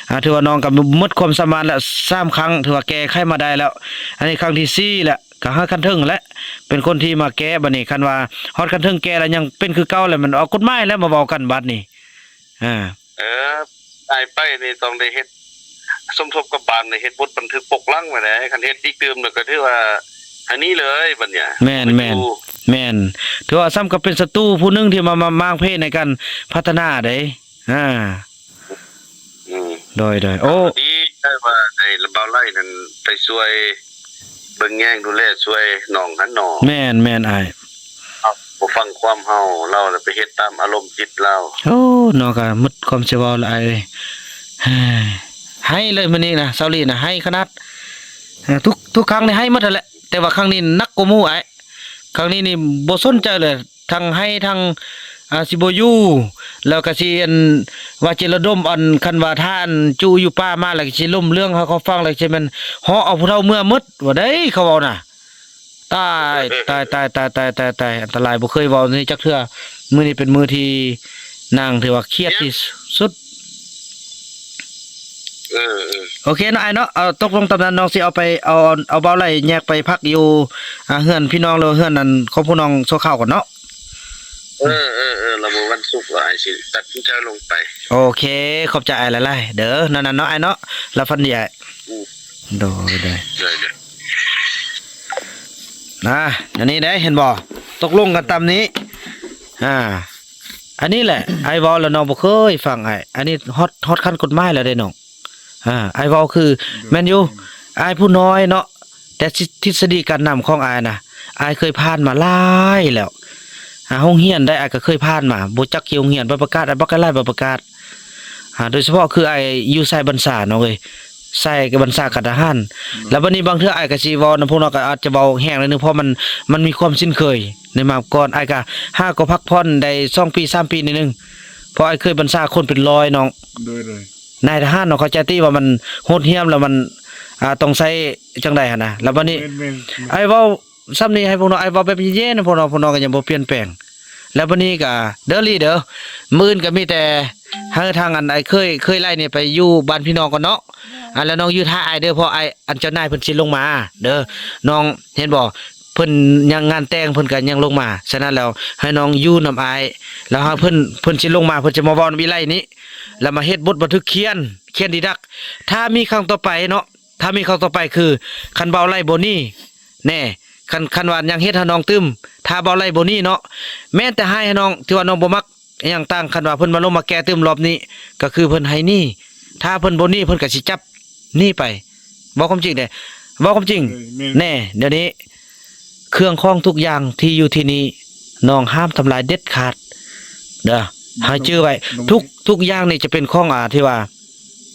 ອ່າ ຖືວ່ານ້ອງກໍໝົດຄວາມສາມາດແລ້ວ ສາມຄັ້ງ ຖືວ່າແກ້ໄຂມາໄດ້ແລ້ວ. ອັນນີ້ຄັ້ງທີສີ່ແລ້ວ ກໍຮອດຂັ້ນເທິງແຫຼະ ເປັນຄົນທີ່ມາແກ້. ບັດນີ້ຄັນວ່າຮອດຂັ້ນເທິງແກ້ແລ້ວຍັງເປັນຄືເກົ່າແລ້ວ ມັນອອກກົດໝາຍແລ້ວ ມາເວົ້າກັນບັດນີ້. ອ່າ ເອີ ອ້າຍໄປນີ້ຕ້ອງໄດ້ເຮັດສົມທົບກັບບ້ານ ໄດ້ເຮັດບົດບັນທຶກປົກຫຼັງໄວ້ແຫຼະ. ຄັນເຮັດອີກຕື່ມແລ້ວກໍຖືວ່າໃຫ້ໜີເລີຍບັດນີ້. ແມ່ນໆ ແມ່ນ. ຖືວ່າສ່ຳກັບເປັນສັດຕູຜູ້ໜຶ່ງທີ່ມາ ມາມ້າງເພໃນການພັດທະນາເດ້. ອ່າ ອືມ ໂດຍໆ ໂອ້ ດີໃຈວ່າໄດ້ບ່າວໄລນັ້ນໄປຊ່ວຍເບິ່ງແຍງດູແລຊ່ວຍນ້ອງຫັ້ນເນາະ. ແມ່ນໆ ອ້າຍ ເຮົາບໍ່ຟັງຄວາມເຮົາ ລາວລະໄປເຮັດຕາມອາລົມຈິດລາວ. ໂອ້ ເນາະ ກໍໝົດຄວາມຊິເວົ້າລະອ້າຍເອີຍ. ໄຫ້ເລີຍມື້ນີ້ນະ ຊາວລີນະ ໄຫ້ຂະໜາດ. ເອີ ທຸກ ທຸກຄັ້ງນີ້ໄຫ້ໝົດຫັ້ນແຫຼະ ແຕ່ວ່າຄັ້ງນີ້ໜັກກວ່າໝູ່ອ້າຍ. ຄັ້ງນີ້ນີ້ບໍ່ສົນໃຈເລີຍ ທັງໄຫ້ທັງ ອ່າ ຊິບໍ່ຢູ່ ແລ້ວກໍຊິ ອັນ ວ່າຈະລະດົມ ອັນ ຄັນວ່າຖ້າ ອັນ ຈຸຢູ່ປ່າມາ ແລ້ວກໍຊິລົ້ມເລື່ອງໃຫ້ເຂົາຟັງ ແລ້ວຊິແມ່ນເຫາະເອົາຜູ້ເຖົ້າເມືອໝົດ ວ່າໄດ໋ ເຂົາເວົ້ານະ. ຕາຍ ຕາຍ ຕາຍ ຕາຍ ຕາຍ ຕາຍ ຕາຍ ອັນຕະລາຍ ບໍ່ເຄີຍເວົ້ານີ້ຈັກເທື່ອ. ມື້ນີ້ເປັນມື້ທີ່ນາງຖືວ່າຄຽດທີ່ສຸດ. ເອີ ເອີ ໂອເຄເນາະ ອ້າຍເນາະ. ເອົາ ຕົກລົງຕາມນັ້ນ ນ້ອງຊິເອົາໄປ ເອົາ ເອົາບ່າວໄລແຍກໄປພັກຢູ່ ອ່າ ເຮືອນພີ່ນ້ອງ ຫຼືວ່າເຮືອນອັນຂອງຜູ້ນ້ອງຊົ່ວຄາວກ່ອນເນາະ. ເອີ ເອີ ເອີ ລະມື້ວັນສຸກລະອ້າຍຊິຕັດສິນໃຈລົງໄປ. ໂອເຄ ຂອບໃຈອ້າຍຫຼາຍໆເດີ. ນັ້ນນະເນາະ ອ້າຍເນາະ ລະຝັນດີອ້າຍ. ອືມ ໂດຍ ໂດຍ ໂດຍ ໂດຍ. ອ່າ ອັນນີ້ເດ້ ເຫັນບໍ່ ຕົກລົງກັນຕາມນີ້. ອ່າ ອັນນີ້ແຫຼະ ອ້າຍເວົ້າແລ້ວນ້ອງບໍ່ເຄີຍຟັງອ້າຍ. ອັນນີ້ຮອດ ຮອດຂັ້ນກົດໝາຍແລ້ວເດ້ນ້ອງ. ອ່າ ອ້າຍເວົ້າຄື ໂດຍ ແມ່ນຢູ່ ອ້າຍຜູ້ນ້ອຍເນາະ ແຕ່ທິດ ທິດສະດີການນຳຂອງອ້າຍນະ ອ້າຍເຄີຍຜ່ານມາຫຼາຍແລ້ວ. ອ່າ ໂຮງຮຽນໃດອ້າຍກໍເຄີຍຜ່ານມາ ບໍ່ຈັກເຂດໂຮງຮຽນ ໃບປະກາດ ອ້າຍບັກຫຼາຍໃບປະກາດ. ອ່າ ໂດຍສະເພາະຄືອ້າຍຢູ່ສາຍບັນຊານ້ອງເອີຍ ສາຍບັນຊາການທະຫານ. ແລ້ວບັດນີ້ບາງເທື່ອອ້າຍກໍຊິເວົ້ານຳພວກນ້ອງ ກໍອາດຈະເວົ້າແຮງໜ້ອຍໜຶ່ງ ເພາະມັນ ມັນມີຄວາມຊິນເຄີຍໃນມາກ່ອນ. ອ້າຍກໍຫາກໍພັກຜ່ອນໄດ້ສອງປີສາມປີໜ້ອຍໜຶ່ງ ເພາະອ້າຍເຄີຍບັນຊາຄົນເປັນຮ້ອຍນ້ອງ. ໂດຍ ໂດຍ. ນາຍທະຫານເນາະ ເຂົາໃຈຕິວ່າມັນໂຫດຫ້ຽມ ແລ້ວມັນ ອ່າ ຕ້ອງໃຊ້ຈັ່ງໃດຫັ້ນນະ. ແລ້ວບັດນີ້ ແມ່ນໆໆ ອ້າຍເວົ້າສ່ຳນີ້ໃຫ້ພວກນ້ອງ ອ້າຍເວົ້າແບບເຢັນໆ ພວກນ້ອງ ພວກນ້ອງກໍຍັງບໍ່ປ່ຽນແປງ. ແລ້ວບັດນີ້ກໍເດີລີເດີ ມື້ອື່ນກໍມີແຕ່ໃຫ້ທາງອັນອ້າຍເຄີຍ ເຄີຍໄລ່ນີ້ໄປຢູ່ບ້ານພີ່ນ້ອງກ່ອນເນາະ. ອ່າ ແລ້ວນ້ອງຢູ່ຖ້າອ້າຍເດີ ເພາະອ້າຍ ອັນເຈົ້ານາຍເພິ່ນຊິລົງມາເດີ. ນ້ອງເຫັນບໍ່ ເພິ່ນຍັງງານແຕ່ງ ເພິ່ນກໍຍັງລົງມາ. ສະນັ້ນແລ້ວໃຫ້ນ້ອງຢູ່ນຳອ້າຍ ແລ້ວໃຫ້ເພິ່ນ ເພິ່ນຊິລົງມາ ເພິ່ນຊິມາເວົ້ານຳອີ່ໄລ່ນີ້ ແລ້ວມາເຮັດບົດບັນທຶກຂຽນ ຂຽນດີດັກ. ຖ້າມີຄັ້ງຕໍ່ໄປເນາະ ຖ້າມີຄັ້ງຕໍ່ໄປຄື ຄັນບ່າວໄລ່ບໍ່ໜີແນ່ ຄັນ ຄັນວ່າຍັງເຮັດໃຫ້ນ້ອງຕື່ມ ຖ້າບ່າວໄລ່ບໍ່ໜີເນາະ ແມ່ນແຕ່ຮ້າຍໃຫ້ນ້ອງ ທີ່ວ່ານ້ອງບໍ່ມັກ ອີ່ຫຍັງຕ່າງ ຄັນວ່າເພິ່ນມາລົມມາແກ່ຕື່ມລອບນີ້ ກໍຄືເພິ່ນໃຫ້ໜີ. ຖ້າເພິ່ນບໍ່ໜີ ເພິ່ນກໍຊິຈັບໜີໄປ. ເວົ້າຄວາມຈິງເດ້ ເວົ້າຄວາມຈິງ. ເອີ ແມ່ນ ແນ່ ດຽວນີ້ເຄື່ອງຂອງທຸກຢ່າງທີ່ຢູ່ທີ່ນີ້ ນ້ອງຫ້າມທຳລາຍເດັດຂາດເດີ. ໃຫ້ຈື່ໄວ້ ທຸກ ທຸກຢ່າງນີ້ຈະເປັນຂອງ ອ່າ ທີ່ວ່າ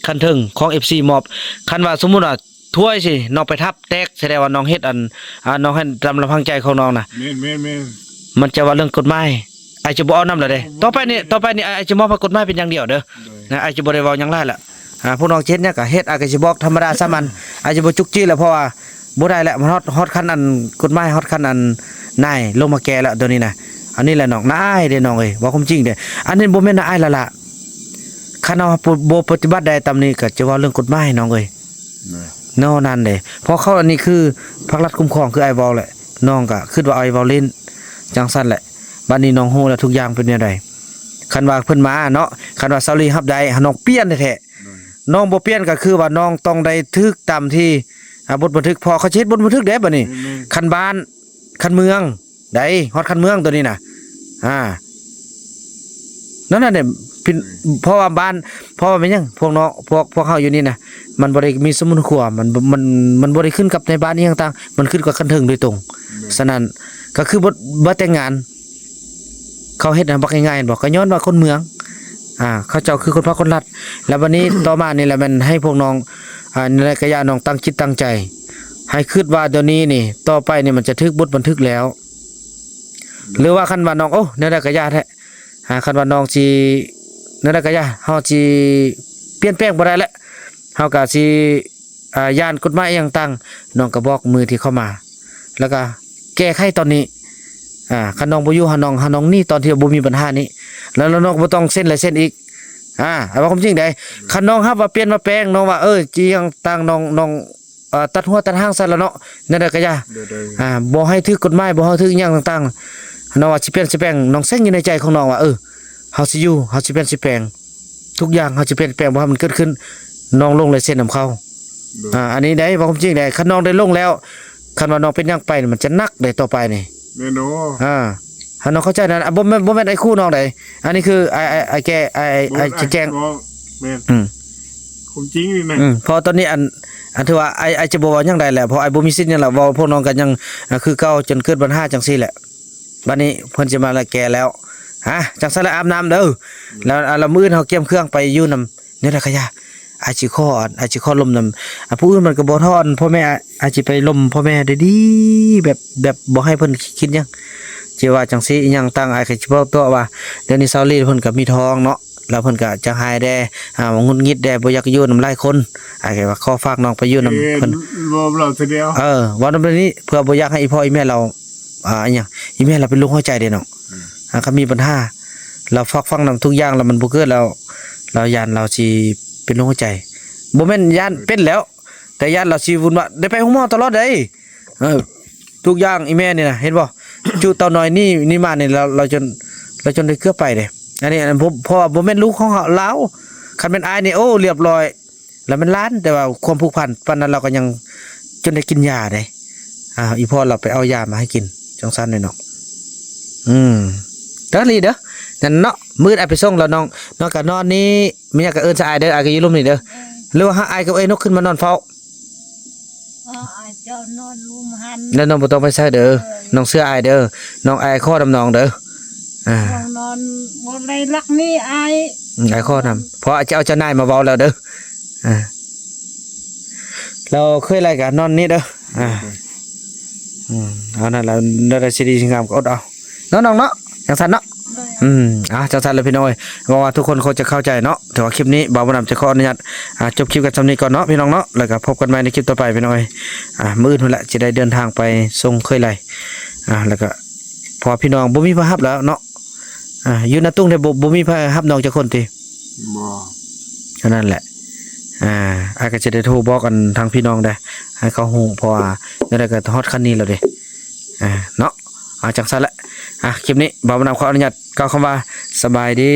ຂັ້ນເທິງຂອງເອັຟຊີມອບ. ຄັນວ່າສົມມຸດວ່າ ຖ້ວຍຊິນ້ອງໄປທັບແຕກ ສະແດງວ່ານ້ອງເຮັດອັນ ອ່າ ນ້ອງເຮັດຕາມລຳພັງໃຈຂອງນ້ອງນະ. ແມ່ນໆໆ ມັນຈະວ່າເລື່ອງກົດໝາຍ ອ້າຍຈະບໍ່ເອົານຳແລ້ວເດ້. ຕໍ່ໄປນີ້ ຕໍ່ໄປນີ້ອ້າຍຈະມອບໃຫ້ກົດໝາຍເປັນຢ່າງດຽວເດີ. ໂດຍ ນະ ອ້າຍຈະບໍ່ໄດ້ເວົ້າຫຍັງຫຼາຍລະ. ອ່າ ພວກນ້ອງຈະເຮັດຫຍັງກໍເຮັດ ອ້າຍກໍຊິບອກທຳມະດາສາມັນ ອ້າຍຈະບໍ່ຈຸກຈິກແລ້ວ ເພາະວ່າບໍ່ໄດ້ແລ້ວ ມັນຮອດ ຮອດຂັ້ນອັນກົດໝາຍ ຮອດຂັ້ນອັນນາຍລົງມາແກ່ແລ້ວ ໂຕນີ້ນະ. ອັນນີ້ແຫຼະນ້ອງ ນ້າອ້າຍເດ້ນ້ອງເອີຍ ເວົ້າຄວາມຈິງເດ້. ອັນນີ້ບໍ່ແມ່ນນ້າອ້າຍລະລະ ຄັນເຮົາບໍ່ ບໍ່ປະຕິບັດໄດ້ຕາມນີ້ ກໍຈະເວົ້າເລື່ອງກົດໝາຍນ້ອງເອີຍ. ແມ່ນ ເນາະ ນັ້ນເດ້ ເພາະເຂົາອັນນີ້ຄືພາກລັດຄຸ້ມຄອງ ຄືອ້າຍເວົ້າແຫຼະ ນ້ອງກໍຄິດວ່າອ້າຍເວົ້າຫຼິ້ນ ຈັ່ງຊັ້ນແຫຼະ. ບັດນີ້ນ້ອງຮູ້ແລ້ວທຸກຢ່າງເປັນແນວໃດ. ຄັນວ່າເພິ່ນມາເນາະ ຄັນວ່າຊາວລີຮັບໄດ້ ນ້ອງປ່ຽນແທ້ໆ. ໂດຍ ນ້ອງບໍ່ປ່ຽນກໍຄືວ່ານ້ອງຕ້ອງໄດ້ຖືກຕາມທີ່ ອ່າ ບົດບັນທຶກ ເພາະເຂົາຊິເຮັດບົດບັນທຶກເດ້ບັດນີ້. ແມ່ນໆ ຄັນບ້ານ ຄັນເມືອງ ໄດ້ຮອດຂັ້ນເມືອງໂຕນີ້ນະ. ອ່າ ນັ້ນນະເດ້ ເພາະວ່າບ້ານ ເພາະວ່າແມ່ນຫຍັງ ພວກເນາະ ພວກ ພວກເຮົາຢູ່ນີ້ນະ ມັນບໍ່ໄດ້ມີສົມມຸດຄົວ ມັນ ມັນ ມັນບໍ່ໄດ້ຂຶ້ນກັບນາຍບ້ານອີ່ຫຍັງຕ່າງ ມັນຂຶ້ນກັບຂັ້ນເທິງໂດຍຕົງ. ສະນັ້ນກໍຄືບໍ່ ບໍ່ແຕ່ງງານ ເຂົາເຮັດໃຫ້ບັກງ່າຍໆ ບໍ່ ກໍຍ້ອນວ່າຄົນເມືອງ ອ່າ ເຂົາເຈົ້າຄືຄົນພາກຄົນລັດ. ແລ້ວບັດນີ້ຕໍ່ມານີ້ແຫຼະ ແມ່ນໃຫ້ພວກນ້ອງ ອ່າ ໃນໄລຍະຍາວ ນ້ອງຕັ້ງຈິດຕັ້ງໃຈ ໃຫ້ຄິດວ່າດຽວນີ້ນີ້ ຕໍ່ໄປນີ້ມັນຈະຖືກບົດບັນທຶກແລ້ວ ຫຼືວ່າຄັນວ່ານ້ອງ ໂອ້ ແນວໃດກໍຢ່າແທ້ ອ່າ ຄັນວ່ານ້ອງຊິ ແນວໃດກໍຢ່າ ເຮົາຊິປ່ຽນແປງບໍ່ໄດ້ແຫຼະ. ເຮົາກໍຊິ ອ່າ ຢ້ານກົດໝາຍອີ່ຫຍັງຕ່າງ ນ້ອງກໍບອກມື້ທີ່ເຂົ້າມາ ແລ້ວກໍແກ້ໄຂຕອນນີ້. ອ່າ ຄັນນ້ອງບໍ່ຢູ່ ຫານ້ອງ ຫານ້ອງໜີຕອນທີ່ບໍ່ມີບັນຫານີ້ ແລ້ວ ແລ້ວນ້ອງບໍ່ຕ້ອງເຊັນລາຍເຊັນອີກ. ອ່າ ເອົາເວົ້າຄວາມຈິງໃດ໋ ຄັນນ້ອງຮັບວ່າປ່ຽນມາແປງ ນ້ອງວ່າ ເອີ ຈິຫຍັງຕ່າງ ນ້ອງ ນ້ອງ ເອີ ຕັດຫົວຕັດຫາງໃສ່ລະເນາະ ແນວໃດກໍຢ່າ. ໂດຍ ໂດຍ ອ່າ ບໍ່ໃຫ້ຖືກກົດໝາຍ ບໍ່ໃຫ້ຖືກຫຍັງຕ່າງໆ ນ້ອງວ່າຊິປ່ຽນຊິແປງ ນ້ອງເຊັງຢູ່ໃນໃຈຂອງນ້ອງວ່າ ເອີ ເຮົາຊິຢູ່ ເຮົາຊິປ່ຽນຊິແປງ ທຸກຢ່າງເຮົາຊິປ່ຽນແປງ ບໍ່ໃຫ້ມັນເກີດຂຶ້ນ. ນ້ອງລົງລາຍເຊັນນຳເຂົາ. ໂດຍ ອ່າ ອັນນີ້ໃດ໋ ເວົ້າຄວາມຈິງໃດ໋ ຄັນນ້ອງໄດ້ລົງແລ້ວ ຄັນວ່ານ້ອງເປັນຫຍັງໄປນີ້ ມັນຈະໜັກໃດ໋ຕໍ່ໄປນີ້. ແມ່ນເນາະ. ອ່າ ຖ້ານ້ອງເຂົ້າໃຈນັ້ນ ອ່າ ບໍ່ແມ່ນ ບໍ່ແມ່ນອ້າຍຄູນ້ອງໃດ໋ ອັນນີ້ຄືອ້າຍ ອ້າຍ ອ້າຍແກ່ ອ້າຍ ອ້າຍ ອ້າຍຊິແຈ້ງ. ແມ່ນ ອືມ ຄວາມຈິງນີ້ນະ. ອືມ ເພາະຕອນນີ້ ອັນ ອັນຖືວ່າອ້າຍ ອ້າຍຈະບໍ່ເວົ້າຫຍັງໄດ້ແລ້ວ ເພາະອ້າຍບໍ່ມີສິດຫຍັງແລ້ວ ເວົ້າພວກນ້ອງກໍຍັງ ອ່າ ຄືເກົ່າ ຈົນເກີດບັນຫາຈັ່ງຊີ້ແຫຼະ. ບັດນີ້ເພິ່ນຊິມາລະແກ່ແລ້ວ. ຮະ ຈັ່ງຊັ້ນລະອາບນ້ຳເດີ ແລ້ວ ອ່າ ລະມື້ອື່ນເຮົາກຽມເຄື່ອງໄປຢູ່ນຳ ແນວໃດກະຢ່າ ອ້າຍຊິຂໍ ອ້າຍຊິຂໍລົມນຳ ອ່າ ຜູ້ອື່ນມັນກໍບໍ່ທໍ່ ພໍ່ແມ່ ອ້າຍຊິໄປລົມພໍ່ແມ່ໄດ້ດີ ແບບ ແບບບໍ່ໃຫ້ເພິ່ນຄິດຫຍັງ ຊິວ່າຈັ່ງຊີ້ ອີ່ຫຍັງຕ່າງ ອ້າຍກໍຊິບອກຕົວະວ່າ ດຽວນີ້ຊາວລີເພິ່ນກໍມີທ້ອງເນາະ ແລ້ວເພິ່ນກໍຈະຫາຍແດ່ ອ່າ ຫງຸດຫງິດແດ່ ບໍ່ຢາກຢູ່ນຳຫຼາຍຄົນ ອ້າຍກໍວ່າຂໍຝາກນ້ອງໄປຢູ່ນຳເພິ່ນ ເອີ ເວົ້ານຳແບບນີ້ ເພື່ອບໍ່ຢາກໃຫ້ອີ່ພໍ່ອີ່ແມ່ລາວ ອ່າ ອີ່ຫຍັງ ອີ່ແມ່ລາວເປັນໂລກຫົວໃຈເດ້ນ້ອງ. ອືມ ອ່າ ຄັນມີບັນຫາ ລາວຝາກຝັງນຳທຸກຢ່າງແລ້ວມັນບໍ່ເກີດແລ້ວ ລາວຢ້ານລາວຊິເປັນໂລກຫົວໃຈ. ບໍ່ແມ່ນຢ້ານເປັນແລ້ວ ແຕ່ຢ້ານລາວຊິວຸ່ນວາຍ ໄດ້ໄປໂຮງໝໍຕະຫຼອດເດ້. ເອີ ທຸກຢ່າງ ອີ່ແມ່ນີ້ນະ ເຫັນບໍ່ ຈຸເຕົ້ານ້ອຍນີ້ ນີ້ມານີ້ ລາວ ລາວຈົນ ລາວຈົນໄດ້ເກືອບໄປເດ້. ອັນນີ້ ອັນນັ້ນ ເພາະ ເພາະວ່າບໍ່ແມ່ນລູກຂອງເຮົາ ລາວ ຄັນແມ່ນອ້າຍນີ້ ໂອ້ ລຽບລ້ອຍ ລາວແມ່ນຫຼານ ແຕ່ວ່າຄວາມຜູກພັນປານນັ້ນ ລາວກໍຍັງຈົນໄດ້ກິນຢາເດ້. ອ່າ ອີ່ພໍ່ລາວໄປເອົາຢາມາໃຫ້ກິນ ຈັ່ງຊັ້ນເດ້ນ້ອງ. ອືມ ເດີລີເດີ ນັ້ນເນາະ ມື້ອື່ນອ້າຍໄປສົ່ງແລ້ວ ນ້ອງ ນ້ອງກໍນອນນີ້ ແມ່ນຫຍັງກໍເອີ້ນຊະອ້າຍເດີ ອ້າຍກໍຢູ່ລຸ່ມນີ້ເດີ. ຫຼືວ່າໃຫ້ອ້າຍກັບເອື້ອຍນົກຂຶ້ນມານອນເຝົ້າ? ເອີ ອ້າຍເຈົ້ານອນລຸ່ມຫັ້ນ ແລ້ວນ້ອງບໍ່ຕ້ອງໄປໃສເດີ. ເອີ ນ້ອງເຊື່ອອ້າຍເດີ ນ້ອງ ອ້າຍຂໍນຳນ້ອງເດີ. ອ່າ ນ້ອງນອນບໍ່ໄດ້ລັກນີ້ອ້າຍ. ອືມ ອ້າຍຂໍນຳ ເພາະຈະເອົາເຈົ້ານາຍມາເວົ້າແລ້ວເດີ. ອ່າ ແລ້ວເຄີຍໄລ່ກະນອນນີ້ເດີ. ອ່າ ອືມ ເອົານັ້ນລະ ແນວໃດຊິດີຊິງາມກໍອົດເອົາເນາະນ້ອງເນາະ ຈັ່ງຊັ້ນເນາະ. ອືມ ອ່າ ຈັ່ງຊັ້ນລະພີ່ນ້ອງເອີຍ ຫວັງວ່າທຸກຄົນຄົງຈະເຂົ້າໃຈເນາະ. ແຕ່ວ່າຄລິບນີ້ບ່າວບຸນນຳຈະຂໍອະນຸຍາດ ອ່າ ຈົບຄລິບກັນສ່ຳນີ້ກ່ອນເນາະພີ່ນ້ອງເນາະ ແລ້ວກໍພົບກັນໃໝ່ໃນຄລິບຕໍ່ໄປພີ່ນ້ອງເອີຍ. ອ່າ ມື້ອື່ນພຸ້ນລະ ຈະໄດ້ເດີນທາງໄປສົ່ງເຂີຍໄລ່ ອ່າ ແລ້ວກໍ ເພາະວ່າພີ່ນ້ອງບໍ່ມີໃຜຮັບແລ້ວເນາະ. ອ່າ ຢູ່ນາຕຸງນີ້ບໍ່ ບໍ່ມີໃຜຮັບນ້ອງຈັກຄົນຕິ? ບໍ່. ເທົ່ານັ້ນແຫຼະ ອ່າ ອ້າຍກໍຈະໄດ້ໂທບອກອັນທາງພີ່ນ້ອງໄດ໋ ໃຫ້ເຂົາຮູ້ ເພາະວ່າແນວໃດກໍຮອດຂັ້ນນີ້ແລ້ວເດ້ ອ່າ ເນາະ. ອ່າ ຈັ່ງຊັ້ນແຫຼະ ອ່າ ຄລິບນີ້ບ່າວບຸນນຳຂໍອະນຸຍາດກ່າວຄຳວ່າ ສະບາຍດີ.